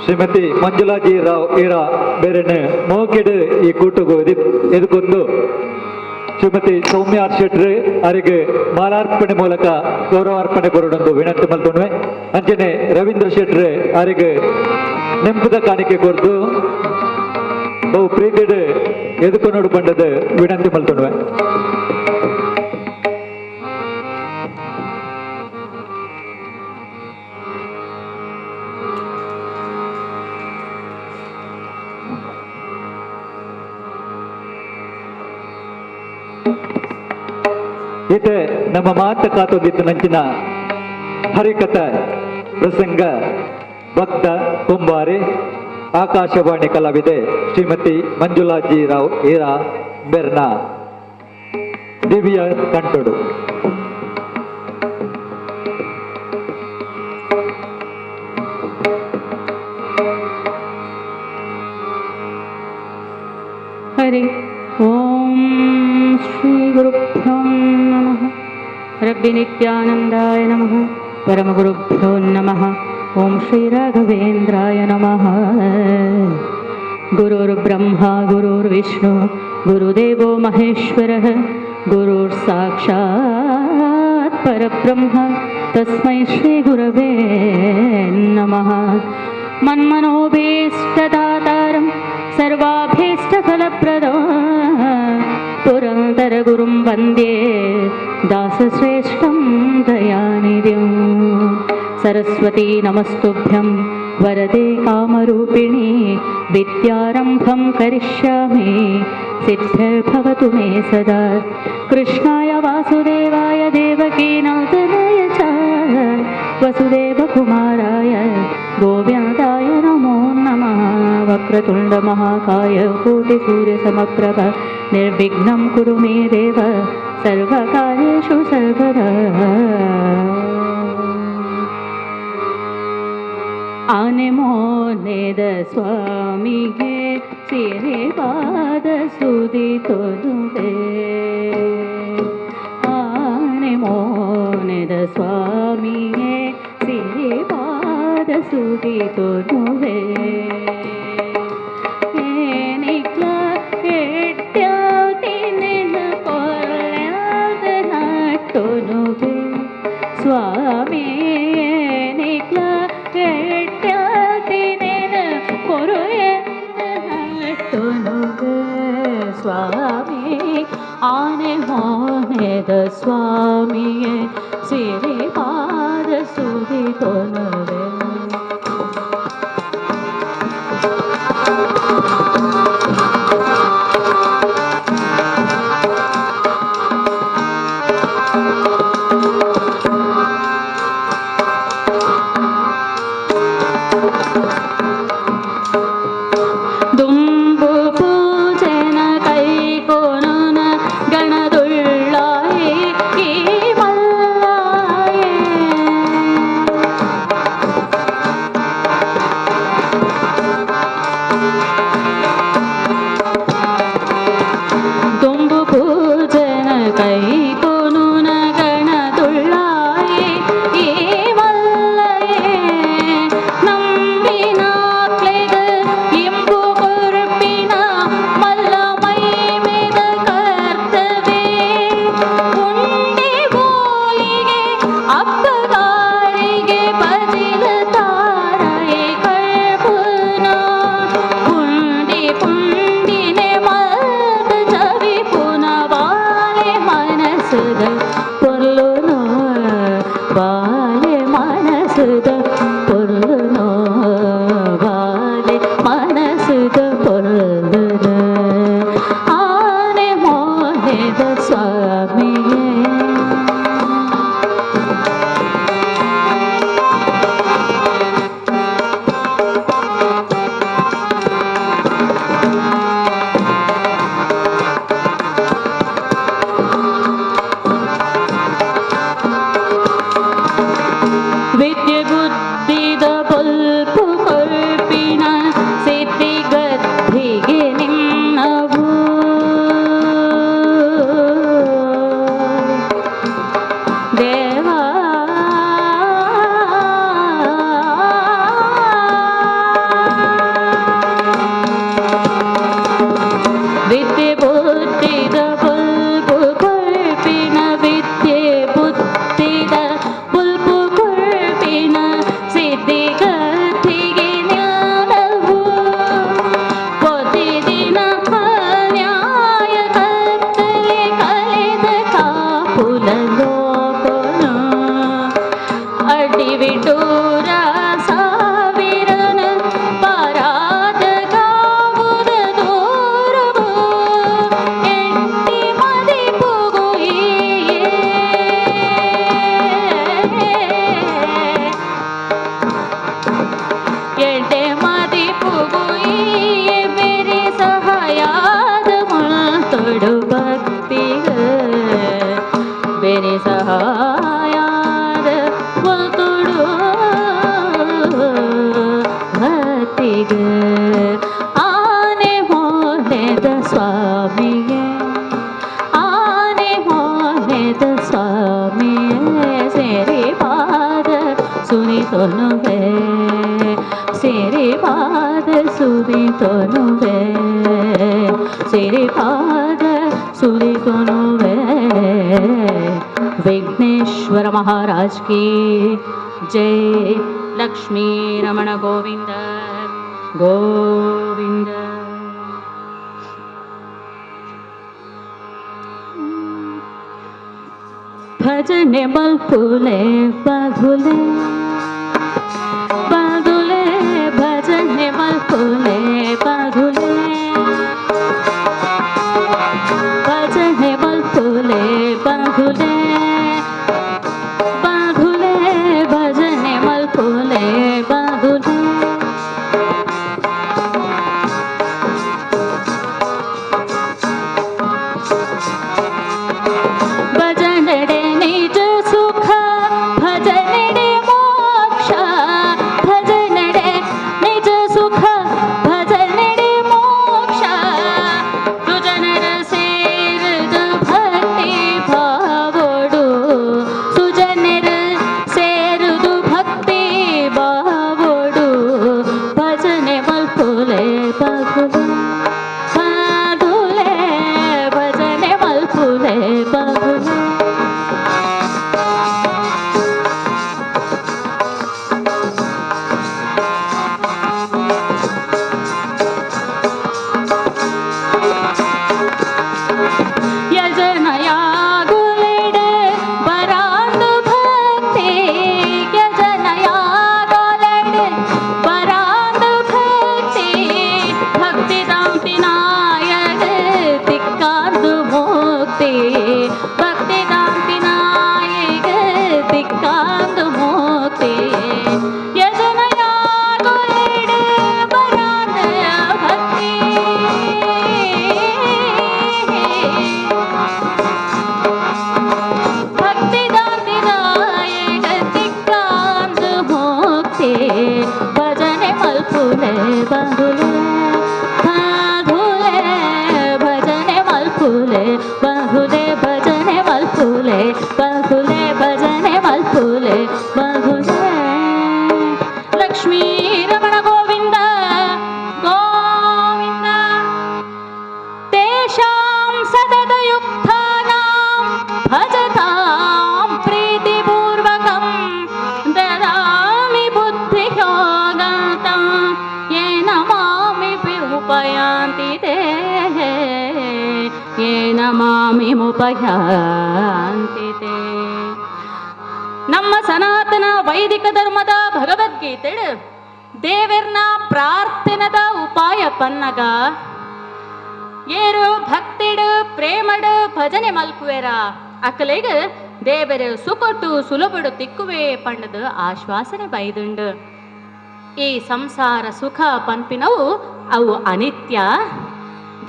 Shrimati Manjula G Rao ಈರಾ ಬೇರೆನೆ ಮೋಕೆಡ್ ಈ ಕೂಟಗು ಎದುಕೊಂದು ಶ್ರೀಮತಿ ಸೌಮ್ಯ ಆರ್ ಶೆಟ್ರು ಅರಿಗೆ ಮಾಲಾರ್ಪಣೆ ಮೂಲಕ ಗೌರವಾರ್ಪಣೆ ಕೊರಡೊಂದು ವಿನಂತಿ ಮಲ್ತೊಂಡ್ವೆ. ಅಂಚನೆ ರವೀಂದ್ರ ಶೆಟ್ರು ಅರಿಗೆ ನೆಂಪುದ ಕಾಣಿಕೆ ಕೊರ್ದು ಬಹು ಪ್ರೀತಿಡ್ ಎದುಕೊನೋಡು ಬಂಡದ ವಿನಂತಿ ಮಲ್ತೊಂಡ್ವೆ. ಈತೆ ನಮ್ಮ ಮಾತ ಕಾತೊಂದಿತ್ತು ನಂಚಿನ ಹರಿಕಥ ಪ್ರಸಂಗ ಭಕ್ತ ಕುಂಬಾರಿ ಆಕಾಶವಾಣಿ ಕಲಾವಿದೆ ಶ್ರೀಮತಿ ಮಂಜುಳಾ ಜಿ ರಾವ್ ಈರಾ ಬೆರ್ನಾ ದಿವ್ಯ ಕಂಟೋಡು. ಹರಿ ಓಂ ಶ್ರೀ ಗುರುಭ್ಯೋ ನಮಃ. ರಬ್ಬಿ ನಿತ್ಯಾನಂದಾಯ ನಮಃ. ಪರಮಗುರುಭ್ಯೋ ನಮಃ. ಓಂ ಶ್ರೀ ರಾಘವೇಂದ್ರಾಯ ನಮಃ. ಗುರುರ್ಬ್ರಹ್ಮ ಗುರುರ್ವಿಷ್ಣು ಗುರುದೇವೋ ಮಹೇಶ್ವರಃ. ಗುರುರ್ ಸಾಕ್ಷಾತ್ ಪರಬ್ರಹ್ಮ ತಸ್ಮೈ ಶ್ರೀ ಗುರವೇ ನಮಃ. ಮನ್ಮನೋಭೀಷ್ಟದಾತಾರಂ ಸರ್ವಾಭೀಷ್ಟಫಲಪ್ರದೋ ಪುರಂದರಗುರುಂ ವಂದೇ ದಾಸಶ್ರೇಷ್ಠಂ ದಯಾನಿಧಿಂ. ಸರಸ್ವತಿ ನಮಸ್ತುಭ್ಯಂ ವರದೆ ಕಾಮರೂಪಿಣಿ. ವಿದ್ಯಾರಂಭಂ ಕರಿಷ್ಯಾಮಿ ಸಿದ್ಧಿರ್ಭವತು ಮೇ ಸದಾ. ಕೃಷ್ಣಾಯ ವಾಸುದೇವಾಯ ದೇವಕೀನಂದನಾಯ ಚ ವಸುದೇವಕುಮಾರಾಯ ಗೋವಿಂದಾಯ ನಮೋ ನಮಃ. ವಕ್ರತುಂಡ ಮಹಾಕಾಯ ಕೋಟಿಸೂರ್ಯಸಮಪ್ರಭ ನಿರ್ವಿಘ್ನಂ ಕುರು ಮೇ ದೇವ ಸರ್ವಕಾರ್ಯೇಷು ಸರ್ವದಾ. ಆನೆ ಮೋನೆದ ಸ್ವಾಮಿಗೆ ಸಿರಿವಾದ ಸುದಿ ತೊದುವೆ. ಆನೆ ಮೋನೆದ ಸ್ವಾಮಿಗೆ ಸಿರಿವಾದ ಸುದಿ ತೊದುವೆ. ಏನಿಕ್ಲ ಎಟ್ಯಾತಿನೆನ ಕೊಲ್ಯಾದ ನಾಟೊನುವೆ ಸ್ವಾಮಿ. ಏನಿಕ್ಲ ಎಟ್ಯಾತಿನೆನ ಕೊರುಯೆಂದ ನಾಟೊನುವೆ ಸ್ವಾಮಿ. ಆನೆ ಮೋನೆದ ಸ್ವಾಮಿಯೇ ಸಿರಿಪಾದ ಸುದಿ ತೊನುವೆ. ದುಂಬು ಪೂಜೆನ ಕೈಕೊನುನ ಗಣದುಳ್ಳಾಯೆ ಈ ಮಲ್ಲಾಯೆ. ಸಿರಿಪಾದ ಸುರಿತೊನುವೆ. ವಿಘ್ನೇಶ್ವರ ಮಹಾರಾಜ್ ಕಿ ಜೈ. ಲಕ್ಷ್ಮೀ ರಮಣ ಗೋವಿಂದ ಗೋವಿಂದ. ಭಜನೆ ಮಲ್ಪುಲೆ ಬಧುಲೆ ಬಧುಲೆ, ಭಜನೆ ಮಲ್ಪುಲೆ ಬಧುಲೆ, ಭಜನೆ ಮಲ್ಪುಲೆ ಬಧುಲೆ ಬಧುಲೆ, ಭಜನೆ ಮಲ್ಪುಲೆ ಬಧುಲೆ. ಭಜನೆಡೆ ನಿಜ ಸುಖ, ಭಜನೆಡೆ ಮೋಕ್ಷ, ಭಜನೆಡೆ ನಿಜ ಸುಖ, ಭಜನೆಡೆ ಮೋಕ್ಷ. ಸುಜನರ ಸೇರಿದ ಭಕ್ತಿ ಭಾವೋಡು, ಸುಜನರ ಸೇರುದು ಭಕ್ತಿ ಭಾವೋಡು, ಭಜನೆ ಮಲ್ಪುಲೆ ಬಗುಲೆ ಬಾಧುಲೆ, ಭಜನೆ ಮಲ್ಪುಲೆ ಬಗುಲೆ. ಯಜನಯಾಗುಲೆಡೆ ಬರಾಂದು ಭಕ್ತಿ, ಯಜನಯಾಗುಲೆಡೆ ಬರಾಂದು ಭಕ್ತಿ, ಭಕ್ತಿ ದಾಂತಿ ನಾಯಕ ತಿಕ್ಕಾಂದು ಮುಕ್ತಿ, ಭಕ್ತಿ ದಾಂತಿ ನಾಯಕ ತಿಕ್ಕಾಂದು ಮುಕ್ತಿ. ಯಜನಯಾಗುಲೆಡೆ ಬರಾಂದು ಭಕ್ತಿ, ಭಕ್ತಿ ದಾಂತಿ ನಾಯಕ ತಿಕ್ಕಾಂದು ಮುಕ್ತಿ. ಭಜನೆ ಮಲ್ಪುಲೆ ಬಹುಲೆ ಬಾಧುಲೆ, ಭಜನೆ ಮಲ್ಪುಲೆ ಬಹುಲೆ, ಭಜನೆ ಮಲ್ಪುಲೆ ಬಹುಲೆ, ಭಜನೆ ಮಲ್ಪುಲೆ ಬಹುಲೆ. ಲಕ್ಷ್ಮೀ ರಮಣ ಗೋವಿಂದ ಗೋವಿಂದ. ತೇಷಾಂ ಸತತಯುಕ್ತಾನಾಂ ಭಜತಾಂ ಪ್ರೀತಿಪೂರ್ವಕಂ ದದಾಮಿ ಬುದ್ಧಿಯೋಗಂತಂ ಯೇನ ಮಾಮಿ ಉಪಯಾಂತಿ ತೇ, ಯೇನ ಮಾಮಿ ಉಪಯಾಂತಿ ತೇ. ನಮ್ಮ ಸನಾತನ ವೈದಿಕ ಧರ್ಮದ ಭಗವದ್ಗೀತೆ ದೇವೆರ್ನ ಪ್ರಾರ್ಥನೆದ ಉಪಾಯ ಪನ್ನಗ, ಏರು ಭಕ್ತಿಡು ಪ್ರೇಮಡು ಭಜನೆ ಮಲ್ಪುವೆರ ಅಕಲೆಗ್ ದೇವೆರು ಸುಕೊಟ್ಟು ಸುಲಭಡು ತಿಕ್ಕುವೆ ಪಂಡದು ಆಶ್ವಾಸನೆ ಬೈದುಂಡು. ಈ ಸಂಸಾರ ಸುಖ ಪನ್ಪಿನವು ಅವು ಅನಿತ್ಯ.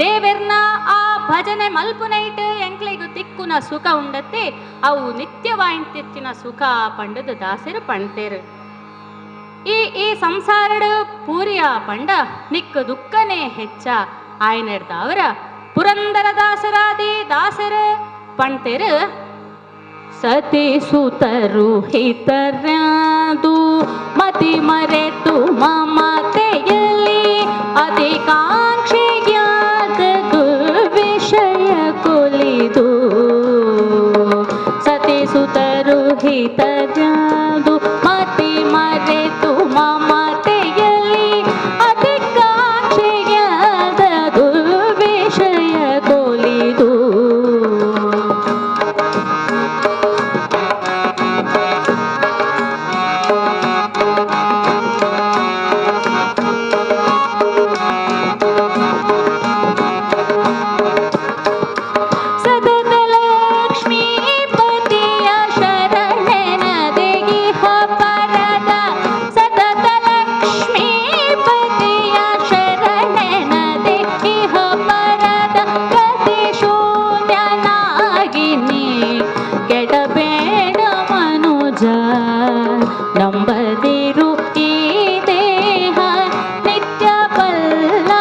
ದೇವೆರ್ನ ಆ ಭಜನೆ ಮಲ್ಪುನೈಟ್ ಎಂಕ್ಲೆಗು ತಿಕ್ಕುನ ಸುಖ ಉಂಡತ್ತೆ, ಅವು ನಿತ್ಯವಾಯಿಂತಿತ್ತಿನ ಸುಖ ಪಂಡದು ದಾಸರು ಪಣ್ತೇರು. ಈ ಈ ಸಂಸಾರಡು ಪೂರಿಯ ಪಂಡ ನಿಕ್ಕ ದುಃಖನೇ ಹೆಚ್ಚ ಆಯನೆಡ್ದಾವರ ಪುರಂದರ ದಾಸರಾದಿ ದಾಸರ ಪಣ್ತೇರು. ಸತಿ ಸುತರು ಹಿತರ್ಯಾದು ಮತಿ ಮರೆತು ಮಮತೆಯಲ್ಲಿ ಅತಿಕಾಂಕ್ಷೆಯಾದ ದುರ್ವಿಷಯ ಕೊಲಿದು, ಸತಿ ಸುತರು ಹಿತರ್ಯಾದು ಮತಿ ಮರೆತು ಮಮತೆಯಲ್ಲಿ ಅತಿಕಾಂಕ್ಷೆಯಾದ ದುರ್ವಿಷಯ ಕೊಲಿದು. ಸತತ ಲಕ್ಷ್ಮೀಪತಿಯ ಶರಣೆನದೆಗಿಹ ಪರದ, ಸತತ ಲಕ್ಷ್ಮೀಪತಿಯ ಶರಣೆನದೆಗಿಹ ಪರದ ಗತಿ ಶೂನ್ಯನಾಗಿ ನೀ ಕೆಡಬೇಡ ಮನುಜ. ನಂಬದಿರು ಈ ದೇಹ ನಿತ್ಯವಲ್ಲ,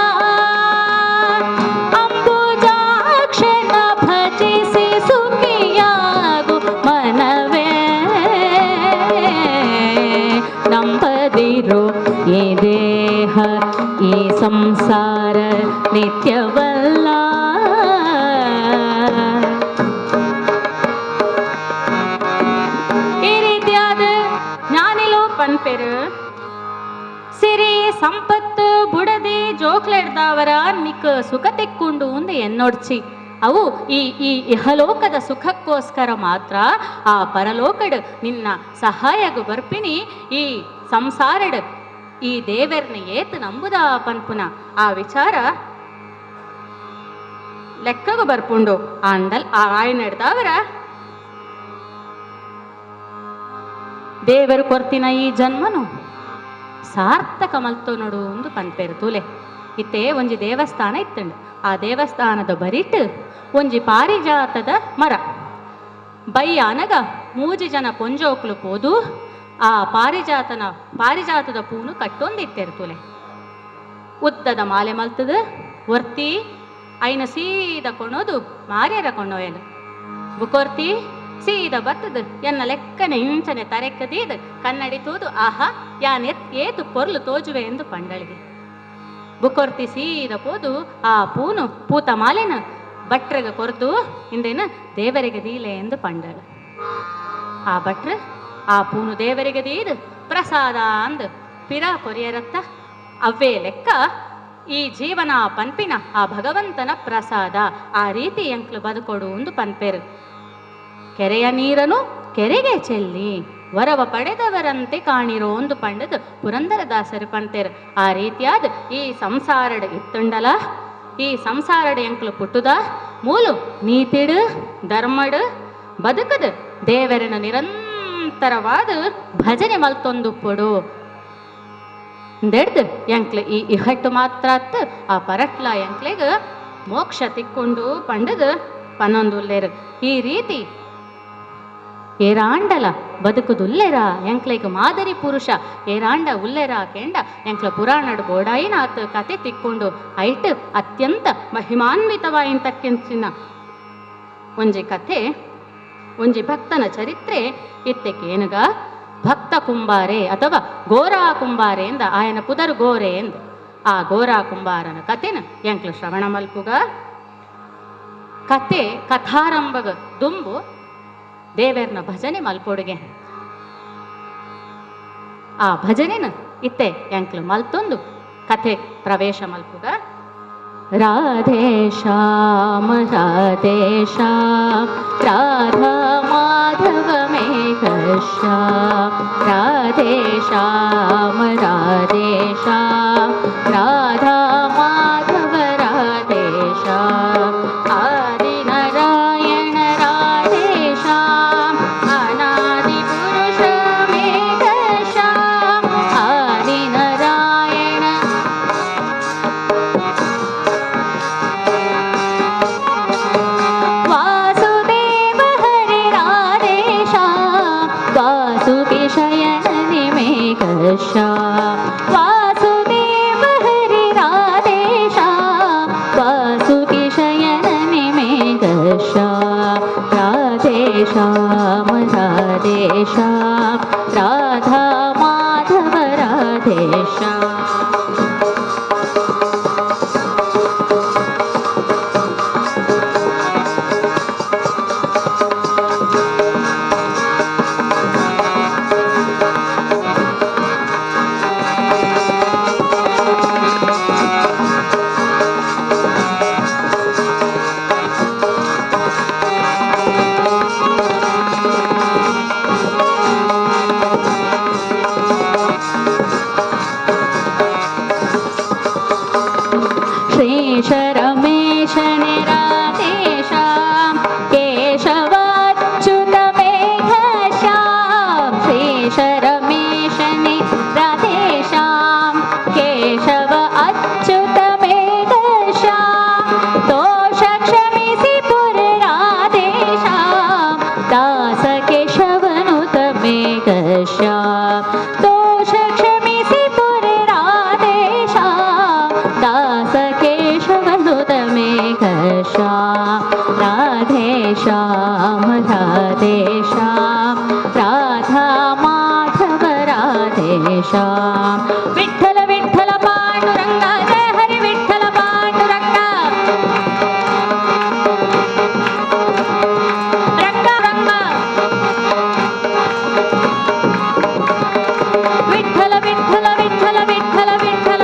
ಅಂಬುಜಾಕ್ಷನ ಭಜಿಸಿ ಸುಖಿಯಾಗು ಮನವೇ. ನಂಬದಿರು ಈ ದೇಹ ಈ ಸಂಸಾರ ನಿತ್ಯವಲ್ಲ. ಸಂಪತ್ತು ಬುಡದಿ ಜೋಕ್ಲೆಡ್ದಾವರ ನಿಕ್ ಸುಖ ತೆಕ್ಕೊಂಡು ಒಂದು ಎನ್ನೊಡ್ಚಿ. ಅವು ಈ ಈ ಇಹಲೋಕದ ಸುಖಕ್ಕೋಸ್ಕರ ಮಾತ್ರ. ಆ ಪರಲೋಕಡ್ ನಿನ್ನ ಸಹಾಯಗು ಬರ್ಪಿನಿ ಈ ಸಂಸಾರಡ್ ಈ ದೇವೆರ್ನ ಏತ್ ನಂಬುದ ಪನ್ಪುನ ಆ ವಿಚಾರ ಲೆಕ್ಕಗು ಬರ್ಪುಂಡು. ಆಂಡಲ್ ಆಯನೆಡ್ದಾವರ ದೇವರು ಕೊರ್ತಿನ ಈ ಜನ್ಮನು ಸಾರ್ಥಕ ಮಲ್ತೊನೊಡು ಒಂದು ಪನ್ಪೆರು ತೂಲೆ. ಇತ್ತೆ ಒಂಜಿ ದೇವಸ್ಥಾನ ಇತ್ತಂಡು. ಆ ದೇವಸ್ಥಾನದ ಬರಿಟ್ ಒಂಜಿ ಪಾರಿಜಾತದ ಮರ. ಬೈಯಾನಗ ಮೂಜಿ ಜನ ಪೊಂಜೋಕ್ಲು ಪೋದು ಆ ಪಾರಿಜಾತದ ಪೂನು ಕಟ್ಟೊಂದಿತ್ತೆರು ತೂಲೆ. ಉದ್ದದ ಮಾಲೆ ಮಲ್ತದ ಒರ್ತಿ ಐನ ಸೀದ ಕೊಣೋದು ಮಾರ್ಯರ ಕೊಂಡೊಯ್ಯಲು. ಬುಕೊರ್ತಿ ಸೀದ ಬತ್ತದ ಎನ್ನ ಲೆಕ್ಕನೆ ಇಂಚನೆ ತರೆಕ್ಕದೀದ್ ಕನ್ನಡಿ ತೂದು ಆಹಾ ಯಾನ್ ಏತು ಪೊರ್ಲು ತೋಜುವೆ ಎಂದು ಪಂಡಳಿಗೆ. ಬುಕೊರ್ತಿ ಸೀದ ಪೋದು ಆ ಪೂನು ಪೂತ ಮಾಲೆನ ಭಟ್ರಗ ಕೊರ್ದು ಇಂದೇನ ದೇವರಿಗೆ ದೀಲೆ ಎಂದು ಪಂಡಳು. ಆ ಭಟ್ರು ಆ ಪೂನು ದೇವರಿಗೆ ದೀದ್ ಪ್ರಸಾದ ಅಂದ್ ಪಿರ ಕೊರಿಯರತ್ತ. ಅವ್ವೇ ಲೆಕ್ಕ ಈ ಜೀವನ ಪನ್ಪಿನ ಆ ಭಗವಂತನ ಪ್ರಸಾದ. ಆ ರೀತಿ ಎಂಕ್ಲು ಬದುಕೊಡು ಒಂದು ಪನ್ಪೆರು. ಕೆರೆಯ ನೀರನು ಕೆರೆಗೆ ಚೆಲ್ಲಿ ವರವ ಪಡೆದವರಂತೆ ಕಾಣಿರೋ ಒಂದು ಪಂಡದು ಪುರಂದರದಾಸರು ಪಂತೇರು. ಆ ರೀತಿಯಾದ ಈ ಸಂಸಾರಡ್ ಇತ್ತುಂಡಲ, ಈ ಸಂಸಾರಡ್ ಎಂಕ್ಲು ಪುಟ್ಟುದ ಮೂಲು ನೀತಿಡು ಧರ್ಮಡು ಬದುಕದು ದೇವರನ ನಿರಂತರವಾದ ಭಜನೆ ಮಲ್ತೊಂದುಪ್ಪೊಡು ದೆಡ್ದು ಎಂಕ್ಲೆ ಈ ಇಹಟ್ಟು ಮಾತ್ರ ಅತ್ತು ಆ ಪರಟ್ಲ ಎಂಕ್ಲೆಗ್ ಮೋಕ್ಷ ತಿಕ್ಕೊಂಡು ಪಂಡದು ಪನ್ನೊಂದುಲ್ಲೇರು. ಈ ರೀತಿ ಏರಾಂಡಲ ಬದುಕುದುಲ್ಲೆರ ಎಂಕ್ಲೆಗ್ ಮಾದರಿ ಪುರುಷ ಏರಾಂಡ ಉಲ್ಲೆರ ಕೆಂಡ ಎಂಕ್ಲ ಪುರಾಣಡ್ ಬೋಡಾಯಿನಾತ್ ಕತೆ ತಿಕ್ಕೊಂಡು ಐಟ್ ಅತ್ಯಂತ ಮಹಿಮಾನ್ವಿತವಾಯಿಂತಕ್ಕಿಂಚಿನ ಒಂಜಿ ಕಥೆ ಒಂಜಿ ಭಕ್ತನ ಚರಿತ್ರೆ ಇತ್ತೆಕೇನುಗ ಭಕ್ತ ಕುಂಬಾರೆ ಅಥವಾ ಗೋರಾ ಕುಂಬಾರೆ ಎಂದ ಆಯನ ಪುದರ್ ಗೋರೆ ಎಂದ ಆ ಗೋರಾ ಕುಂಬಾರನ ಕತೆನ ಎಂಕ್ಲು ಶ್ರವಣ ಮಲ್ಪುಗ. ಕತೆ ಕಥಾರಂಭಗ ದುಂಬು ದೇವೆರ್ನ ಭಜನೆ ಮಲ್ಪೊಡುಗೆ. ಆ ಭಜನೆನ ಇತ್ತೆ ಎಂಕ್ಲು ಮಲ್ತೊಂದು ಕಥೆ ಪ್ರವೇಶ ಮಲ್ಪುಗ. ರಾಧೇ ಶ್ಯಾಮ ರಾಧೇ ಶ್ಯಾಮ ರಾಧಾ ಮಾಧವ ಮೇಘ ಶ್ಯಾಮ ರಾಧೇ ಶ್ಯಾಮ ರಾಧೇ ಶ್ಯಾಮ ರಾಧಾ ಮಾಧವ ರಾಧೇ ಶ್ಯಾಮ ಆದಿ ನಾರಾಯಣ ರಾಧೇ ಶ್ಯಾಮ ಅನಾದಿ ಪುರುಷ ಮೇಘ ಶ್ಯಾಮ ಆದಿ ನಾರಾಯಣ ವಾಸುದೇವ ಹರಿ ರಾಧೇ ಶ್ಯಾಮ ವಾಸುಕಿ ಶಯನ ಮೇಘ ಶ್ಯಾಮ ವಾಸುದೇವ ಹರಿ ರಾಧೇ ಶ್ಯಾಮ ವಾಸುಕಿ ಶಯನ ಮೇಘ ಶ್ಯಾಮ ರಾಧೇ ಶ್ಯಾಮ ರಾಧೇ ಶ್ಯಾಮ ರಾಧಾ ಮಾಧವ ರಾಧೇ ಶ್ಯಾಮ. ಶ್ರೀಶ ರಮೇಶನೆ ರಾಧೇ ಶ್ಯಾಮ ಕೇಶವಾಚ್ಯುತ ಮೇಘ ಶ್ಯಾಮ ಶ್ರೀಶ ರಮೇಶನೆ ರಾಧೇ ಶ್ಯಾಮ ಕೇಶವ ಅಚ್ಯುತ ಮೇಘ ಶ್ಯಾಮ ದೋಷ ಕ್ಷಮಿಸಿ ಪುರ ರಾಧೇ ಶ್ಯಾಮ ದಾಸ ಕೇಶವನುತ ಮೇಘ ಶ್ಯಾಮ ದೋಷ ಕ್ಷಮಿಸಿ ಪುರ ರಾಧೇ ಶ್ಯಾಮ ದಾಸ ಕೇಶವನುತ ಮೇಘ ಶ್ಯಾಮ ರಾಧೇ ಶ್ಯಾಮ ರಾಧೇ ಶ್ಯಾಮ ರಾಧಾ ಮಾಧವ ರಾಧೇ ಶ್ಯಾಮ. ವಿಠಲ ವಿಠಲ ಪಾಂಡುರಂಗ ಜಯ ಹರಿ ವಿಠಲ ಪಾಂಡುರಂಗ ರಂಗ ರಂಗ ವಿಠಲ ವಿಠಲ ವಿಠಲ ವಿಠಲ ವಿಠಲ.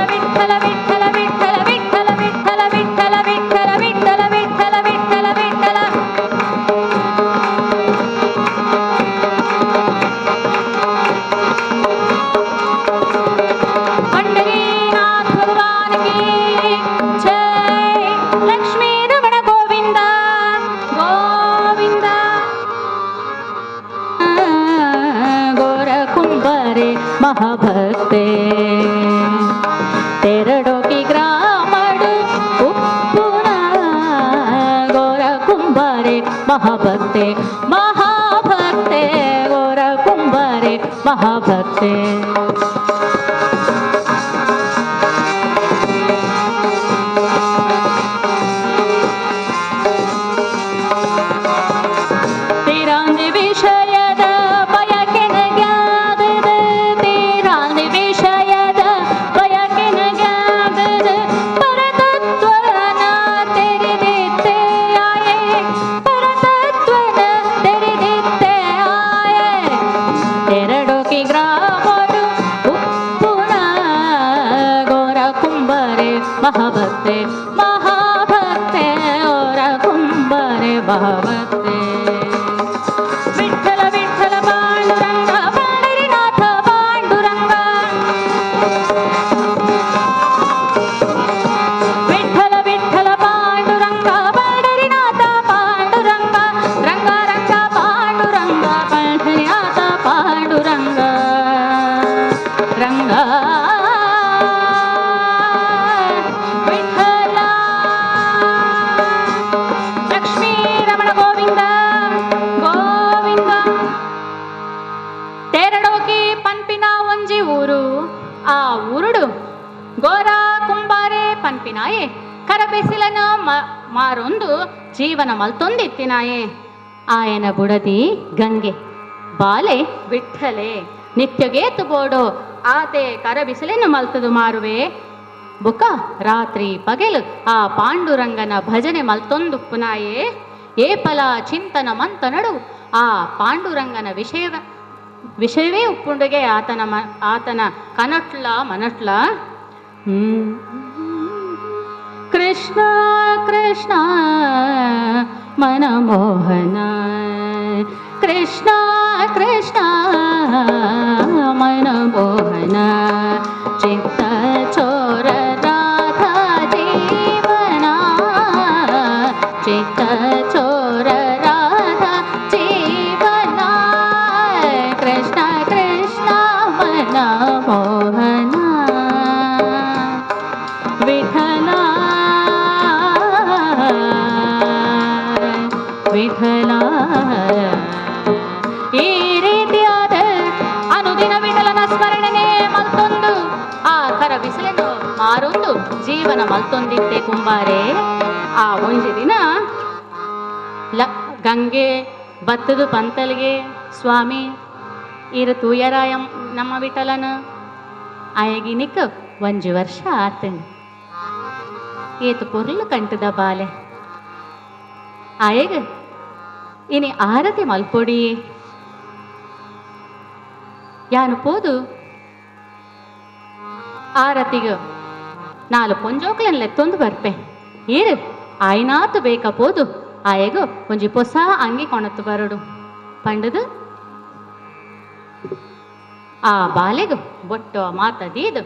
ಮಹಾಭಕ್ತೆ ತೆರಡೋಕಿ ಗ್ರಾಮಡು ಉಪ್ಪುನ ಗೋರ ಕುಂಬಾರೆ ಮಹಾಭಕ್ತೆ ಮಹಾಭಕ್ತೆ ಗೋರ ಕುಂಬಾರೆ ಮಹಾಭಕ್ತೆ. ತೀರಾಂದಿ ವಿಷಯದ ಬಯಕೆನಗ್ಯಾದದ ತೀರಾಂದಿ ವಿಷಯದ ಬಯಕೆನಗ್ಯಾದದ ಪರತತ್ವನ ತೆರೆದಿತ್ತೆ ಆಯೆ ಪರತತ್ವನ ತೆರೆದಿತ್ತೆ ಆಯೆ ತೆರಡೋಕಿ ಗ್ರಾಮಡು ಉಪ್ಪುನ ಗೋರ ಕುಂಬಾರೆ ಮಹಾಭಕ್ತೆ ಮಹಾಭಕ್ತೆ ಗೋರ ಕುಂಬಾರೆ ಮಹಾಭಕ್ತೆ. ವಿಠಲ ವಿಠಲ ಪಾಂಡುರಂಗ ಪಂಡರಿನಾಥ ಪಾಂಡುರಂಗ ವಿಠಲ ವಿಠಲ ಪಾಂಡುರಂಗ ಪಂಡರಿನಾಥ ಪಾಂಡುರಂಗ ರಂಗ ರಂಗ ಪಾಂಡುರಂಗ ಪಂಡರಿನಾಥ ಪಾಂಡುರಂಗ ರಂಗ ವಿಠಲ. ಲಕ್ಷ್ಮೀ ರಮಣ ಗೋವಿಂದ ಗೋವಿಂದ. ತೇರಡೋಕಿ ಪನ್ಪಿನ ಒಂಜಿ ಊರು, ಆ ಊರುಡು ಗೋರ ಕುಂಬಾರೆ ಪನ್ಪಿನಾಯೆ ಕರಬೆಸಿಲನ ಮಾರೊಂದು ಜೀವನ ಮಲ್ತೊಂದಿತ್ತಿನಾಯೆ. ಆಯನ ಬುಡದಿ ಗಂಗೆ, ಬಾಲೆ ವಿಠಲೆ. ನಿತ್ಯಗೇತು ಬೋಡು ಆತೆ ಕರಬಿಸಿಲೆನು ಮಲ್ತದು ಮಾರುವೆ. ಬುಕ ರಾತ್ರಿ ಪಗೆಲು ಆ ಪಾಂಡುರಂಗನ ಭಜನೆ ಮಲ್ತೊಂದುಪ್ಪುನಾಯೆ. ಏಪಲ ಚಿಂತನ ಮಂತನಡು ಆ ಪಾಂಡುರಂಗನ ವಿಷಯವೇ ಉಪ್ಪುಂಡುಗೆ ಆತನ ಆತನ ಕನಟ್ಲ ಮನಟ್ಲ. ಕೃಷ್ಣ ಕೃಷ್ಣ ಮನಮೋಹನ ಕೃಷ್ಣ ಕೃಷ್ಣ ಮನಮೋಹನ ಚಿತ್ತ ಚೋರ ರಾಧಾ ಜೀವನ ಚಿತ್ತ ಚೋರ ರಾಧಾ ಜೀವನ ಕೃಷ್ಣ ಕೃಷ್ಣ ಮನಮೋಹನ ವಿಠಲ ವಿಠಲ. ಈ ರೀತಿಯಾದ ಅನುದಿನ ವಿಠಲನ ಸ್ಮರಣೆನೇ ಮಲ್ತೊಂದು ಆ ಕರ ಬಿಸಿಲನ್ನು ಮಾರೊಂದು ಜೀವನ ಮಲ್ತೊಂದಿತ್ತೆ ಕುಂಬಾರೆ. ಆ ಒಂಜಿ ದಿನ ಗಂಗೆ ಬತ್ತದು ಪಂತಲ್ಗೆ, ಸ್ವಾಮಿ ಇರು ತೂಯರಾಯಂ ನಮ್ಮ ವಿಠಲನ ಆಯಗಿನಿಕ್ ಒಂಜಿ ವರ್ಷ ಆತಂಡ್ ಏತು ಪೊರ್ಲು ಕಂಟದ ಬಾಲೆ ಆಯಗ ಇನಿ ಆರತಿ ಮಲ್ಪೊಡಿ ಯಾನು ಪೋದು ಆರತಿಗ ನಾಲು ಪೊಂಜೋಕ್ಲೆನ್ ಲೆತ್ತೊಂದು ಬರ್ಪೆ ಏರು ಆಯ್ನಾತು ಬೇಕ ಪೋದು ಆಯಗು ಒಂಜಿ ಪೊಸ ಅಂಗಿ ಕೊಣತ್ತು ಬರಡು ಪಂಡದು ಆ ಬಾಲೆಗು ಬೊಟ್ಟೋ ಮಾತದೀದು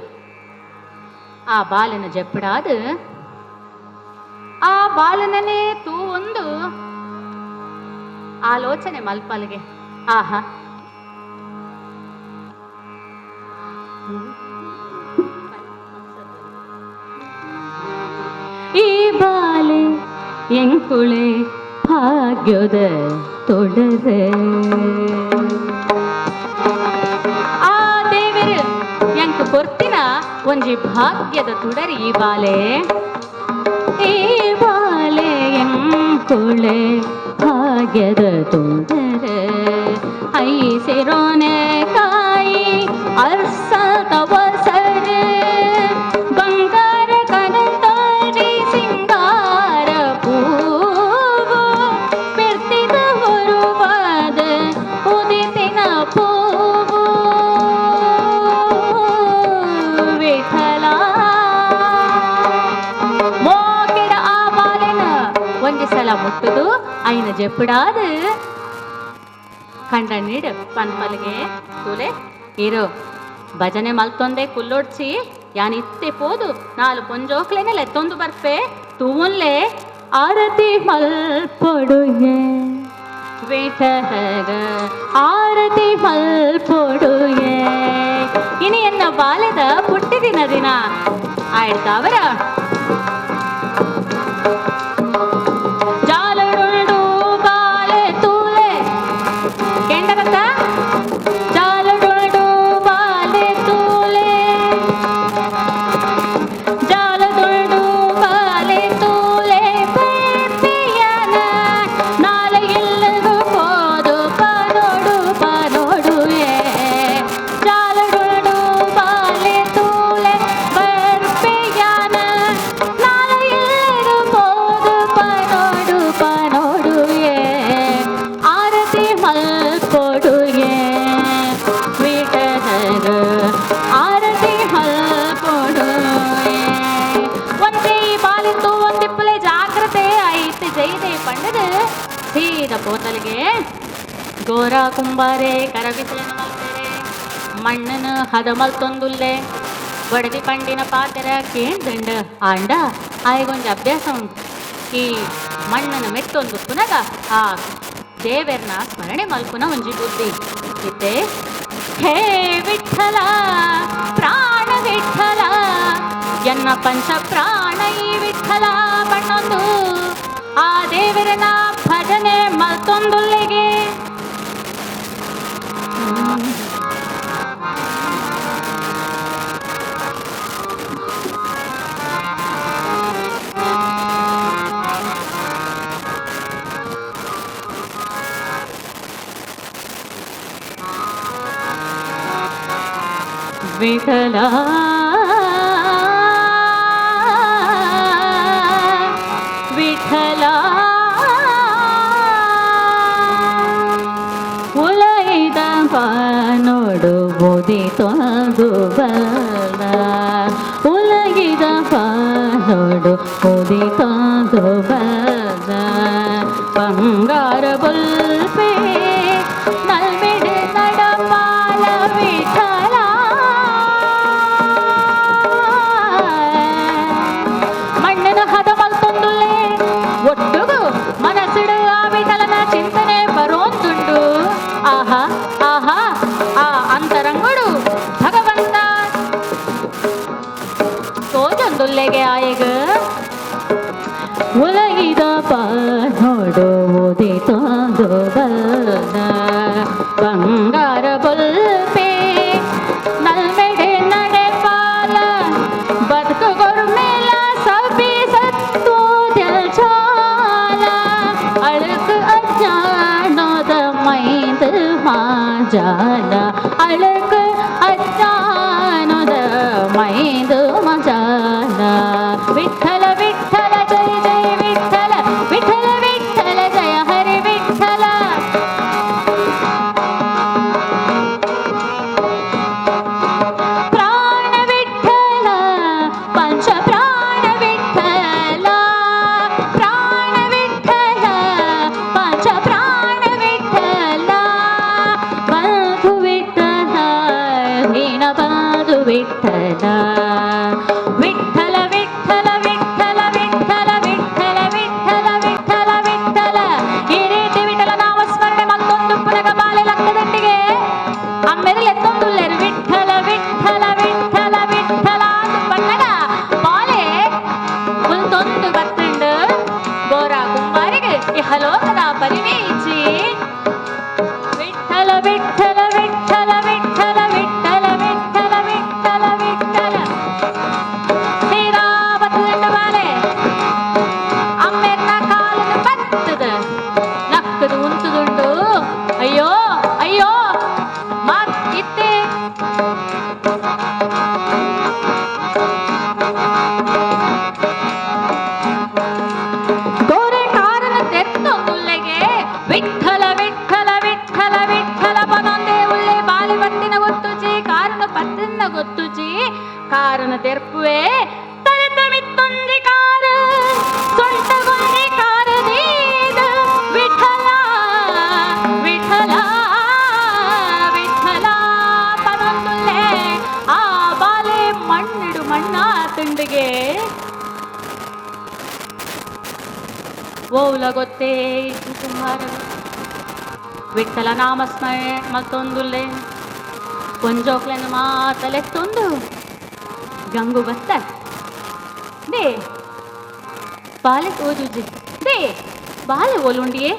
ಆ ಬಾಲನ ಜಪ್ಪಡಾದು ಆ ಬಾಲನನೇ ತೂ ಒಂದು ಆಲೋಚನೆ ಮಲ್ಪಲ್ಗೆ. ಆಹಾ ಈ ಬಾಲೆ ಎಂಕುಳೆ ಭಾಗ್ಯದ ತೊಡರೆ ಆ ದೇವರು ಎಂಕು ಕೊರ್ತಿನ ಒಂಜಿ ಭಾಗ್ಯದ ತುಡರಿ ಈ ಬಾಲೆ ಈ ಬಾಲೆ ಎಂಕುಳೆ ಭಾಗ್ಯದ ತೊಡರೆ ಐಸಿರೋನೆ ಕಾಯಿ ಅರ್ಸತವಸರೆ ಬಂಗಾರ ಕನತಾರಿ ಸಿಂಗಾರ ಪೂವು ಪಿರ್ತಿದ ಹೊರುವಾದ ಉದಿತಿನ ಪೂವು ವಿಠಲ ಮೋಕೆಡ ಆ ಬಾಲೆನ ಒಂಜಿ ಸಲ ಮುಟ್ಟುದು ಐನ ಜೆಪ್ಪಡಾದ ಕಂಡ ನೀಡು ಪನ್ಪಲ್ಗೆ ತೂಲೆ ಇರು ಭಜನೆ ಮಲ್ತೊಂದೆ ಕುಲ್ಲೊಡ್ಚಿ ಯಾನ್ ಇತ್ತೆ ಪೋದು ನಾಲು ಪೊಂಜೋಕ್ಲೆನೆ ಲೆತ್ತೊಂದು ಬರ್ಪೆ ತೂವೊನ್ಲೆ ಆರತಿ ಮಲ್ಪೊಡುಯೆ ವಿಠಲಗ ಆರತಿ ಮಲ್ಪೊಡುಯೆ. ಇನಿ ಎನ್ನ ಬಾಲ್ಯದ ಪುಟ್ಟಿದಿನ ದಿನ ಆಯ್ತಾವರ ಜಾಲಡುಂಡು ಬಾಲೆ ತೂಲೆ ಕೆಂಡರತ್ತ ಜಾಲಡುಂಡು ಬಾಲೆ ತೂಲೆ ಜಾಲದುಂಡು ಬಾಲೆ ತೂಲೆ ಪೇಪಿಯನ ನಾಳೆ ಎಲ್ಲಗೂ ಹೋದು ಪನೋಡು ಪನೋಡು ಏ ಜಾಲದುಂಡು ಬಾಲೆ ತೂಲೆ ಬರ್ಪಿಯನ ನಾಳೆ ಎಲ್ಲರೂ ಹೋದು ಪನೋಡು ಪನೋಡು ಏ ಆರತಿ ಮಲ್ಪೊಡು ಏ ವಿಠಲಗ ಆರತಿ ಮಲ್ಪೊಡು ಏ. ಒಂದೇ ಬಾಲಿತ್ತು ಒಂದಿಪ್ಪಲೆ ಜಾಗ್ರತೆ ಐತೆ ಜೈದೆ ಪಂಡದ ಸೀದ ಪೋತಲಿಗೆ ಗೋರ ಕುಂಬಾರೆ ಕರಬಿಸಲನ ಮಲ್ಪೆರೆ ಮಣ್ಣನ ಹದ ಮಲ್ತೊಂದುಲ್ಲೆ ಬಡದಿ ಪಂಡಿನ ಪಾತೆರ ಕೇಂದಂಡ ಆಂಡ ಆಯ್ಗೊಂಜಿ ಅಭ್ಯಾಸ ಉಂಟು. ಈ ಮಣ್ಣನ ಮೆತ್ತೊಂದು ಪುನಗ ಆ ದೇವೆರ್ನ ಸ್ಮರಣೆ ಮಲ್ಪುನ ಒಂಜಿ ಬುದ್ಧಿ ಇತ್ತೆ. ಹೇ ವಿಠಲ ಪ್ರಾಣ ವಿಠಲ ಎನ್ನ ಪಂಚ ಪ್ರಾಣ ಈ ವಿಠಲ ಬಣ್ಣೊಂದು ಆ ದೇವರನ ಭಜನೆ ಮಲ್ತೊಂದುಲ್ಲಿಗೆ. ವಿಠಲ ವಿಠಲ ಉಲೈದ ಪಾನೋಡು ಬುದಿ ತೊಂದು ಬಲ್ಲ ಉಲಗಿದ ಪಾನೋಡು ಬುದಿ ತೊಂದು ಬಲ್ಲ ಬಂಗಾರ ಬೊಲ್ಪೆ ನಲ್ಮಿಡೆ ನಡಪಾಲ ವಿಠಲ ಮಣ್ಣಿನ ಹದ ಮಲ್ತೊಂದುಲ್ಲೆ ಒಟ್ಟುಗು ಮನಸ್ಸಿಡು ಆ ವಿಠಲನ ಚಿಂತನೆ ಬರೋಂದುಂಡು. ಆಹಾ ಆಹಾ ಆ ಅಂತರಂಗುಡು ಭಗವಂತ ತೋಜೊಂದುಲ್ಲೆಗೆ ಆಯಗ ಉಲಗಿದ ಪಾನೋಡು ಉದಿತೊಂದು ಬಲ್ಲ ಬಂಗಾರ ಬೊಲ್ಪೆ ನಲ್ಮೆಡೆ ನಡೆಪಾಲ ಬದುಕು ಮೇಲ ಸಬಿ ಸತ್ತು ಚಾಲ ಅಳಕು ಅಜ್ಞಾನದ ಮೈದು ಮಾಜಾಲ ಅಳಕು ಅಜ್ಞಾನದ ಮೈದು ಮಜಾಲ ವಿಠಲ ವಿಠಲ ಜಯ ಜಯ ವಿಠಲ ವಿಠಲ ವಿಠಲ ಜಯ ಹರಿ ವಿಠಲ. ಪ್ರಾಣ ವಿಠಲ ಪಂಚ ಪ್ರಾಣ ವಿಠಲ ಪ್ರಾಣ ವಿಠಲ ಪಂಚ ಪ್ರಾಣ ವಿಠಲ ಬಂಧು ವಿಠಲ ದೀನ ಬಂಧು ವಿಠಲ ವಿಠಲ ವಿಠಲ ವಿಠಲ ವಿಠಲ ವಿಠಲ ವಿಠಲ ವಿಠಲ ವಿಠಲ. ಈ ರೀತಿ ವಿಠಲ ನಾಮಸ್ಮರಣೆ ಮತ್ತೊಂದು ಪುನಗ ಬಾಲೆ ಲಕ್ಕದಂಡಿಗೆ ಅಮ್ಮೆರಲ್ ಎತ್ತೊಂದುಲ್ಲೆರು ವಿಠಲ ವಿಠಲ ವಿಠಲ ವಿಠಲ ಅಂದ್ ಪನ್ನಗ ಬಾಲೆ ಮುಲ್ತೊಂದು ಬತ್ತುಂಡು ಗೋರ ಕುಂಬಾರಿಗೆ ಇಹಲೋಕದ ಪರಿವೇಚಿ. ವಿಠಲ ವಿಠಲ ವಿಠಲ ವಿಠಲ ವಿಠಲ ವಿಠಲ ವಿಠಲ ವಿಠಲ ತೀರಾ ಬತ್ತುಂಡು ಬಾಲೆ ಅಮ್ಮೆರ್ನ ಕಾಲದ ಬತ್ತದ ನಕ್ಕದು ಉಂತುದುಂಡು. ಅಯ್ಯೋ ಅಯ್ಯೋ ಮಾತ್ ಇತ್ತೆ ಗೋರೆ ಕಾರನ ತೆತ್ತೊಂದುಲ್ಲೆಗೆ ವಿಠಲ ವಿಠಲ ವಿಠಲ ವಿಠಲ ಪನೊಂದೇ ಉಲ್ಲೆ ಬಾಲಿ ಬತ್ತಿನ ಗೊತ್ತುಜಿ ಕಾರನ ಪತ್ತಿನ ಗೊತ್ತುಜಿ ಕಾರನ ತೆರ್ಪುವೆ ತಲೆತ ಮಿತ್ತೊಂಜಿ ಕಾರ ಸೊಂಟಗೊಂಜಿ ಕಾರ ದೀದ ವಿಠಲ ವಿಠಲ ವಿಠಲ ಪನೊಂದುಲ್ಲೆ ಆ ಬಾಲೆ ಮಣ್ಣಿಡು ಮಣ್ಣ ತುಂಡಿಗೆ ಓಲ ಗೊತ್ತೇ ಕುಮಾರ ವಿಠಲ ನಾಮಸ್ಮರಣೆ ಮತ್ತೊಂದುಲ್ಲೆ. ಪೊಂಜೋಕ್ಲೆನ ಮಾತಲೆತ್ತೊಂದು ಗಂಗು ಬತ್ತ they ಬಾಲೆ ತೋಜುಜಿ they ಬಾಲೆ ಓಲುಂಡಿಯೇ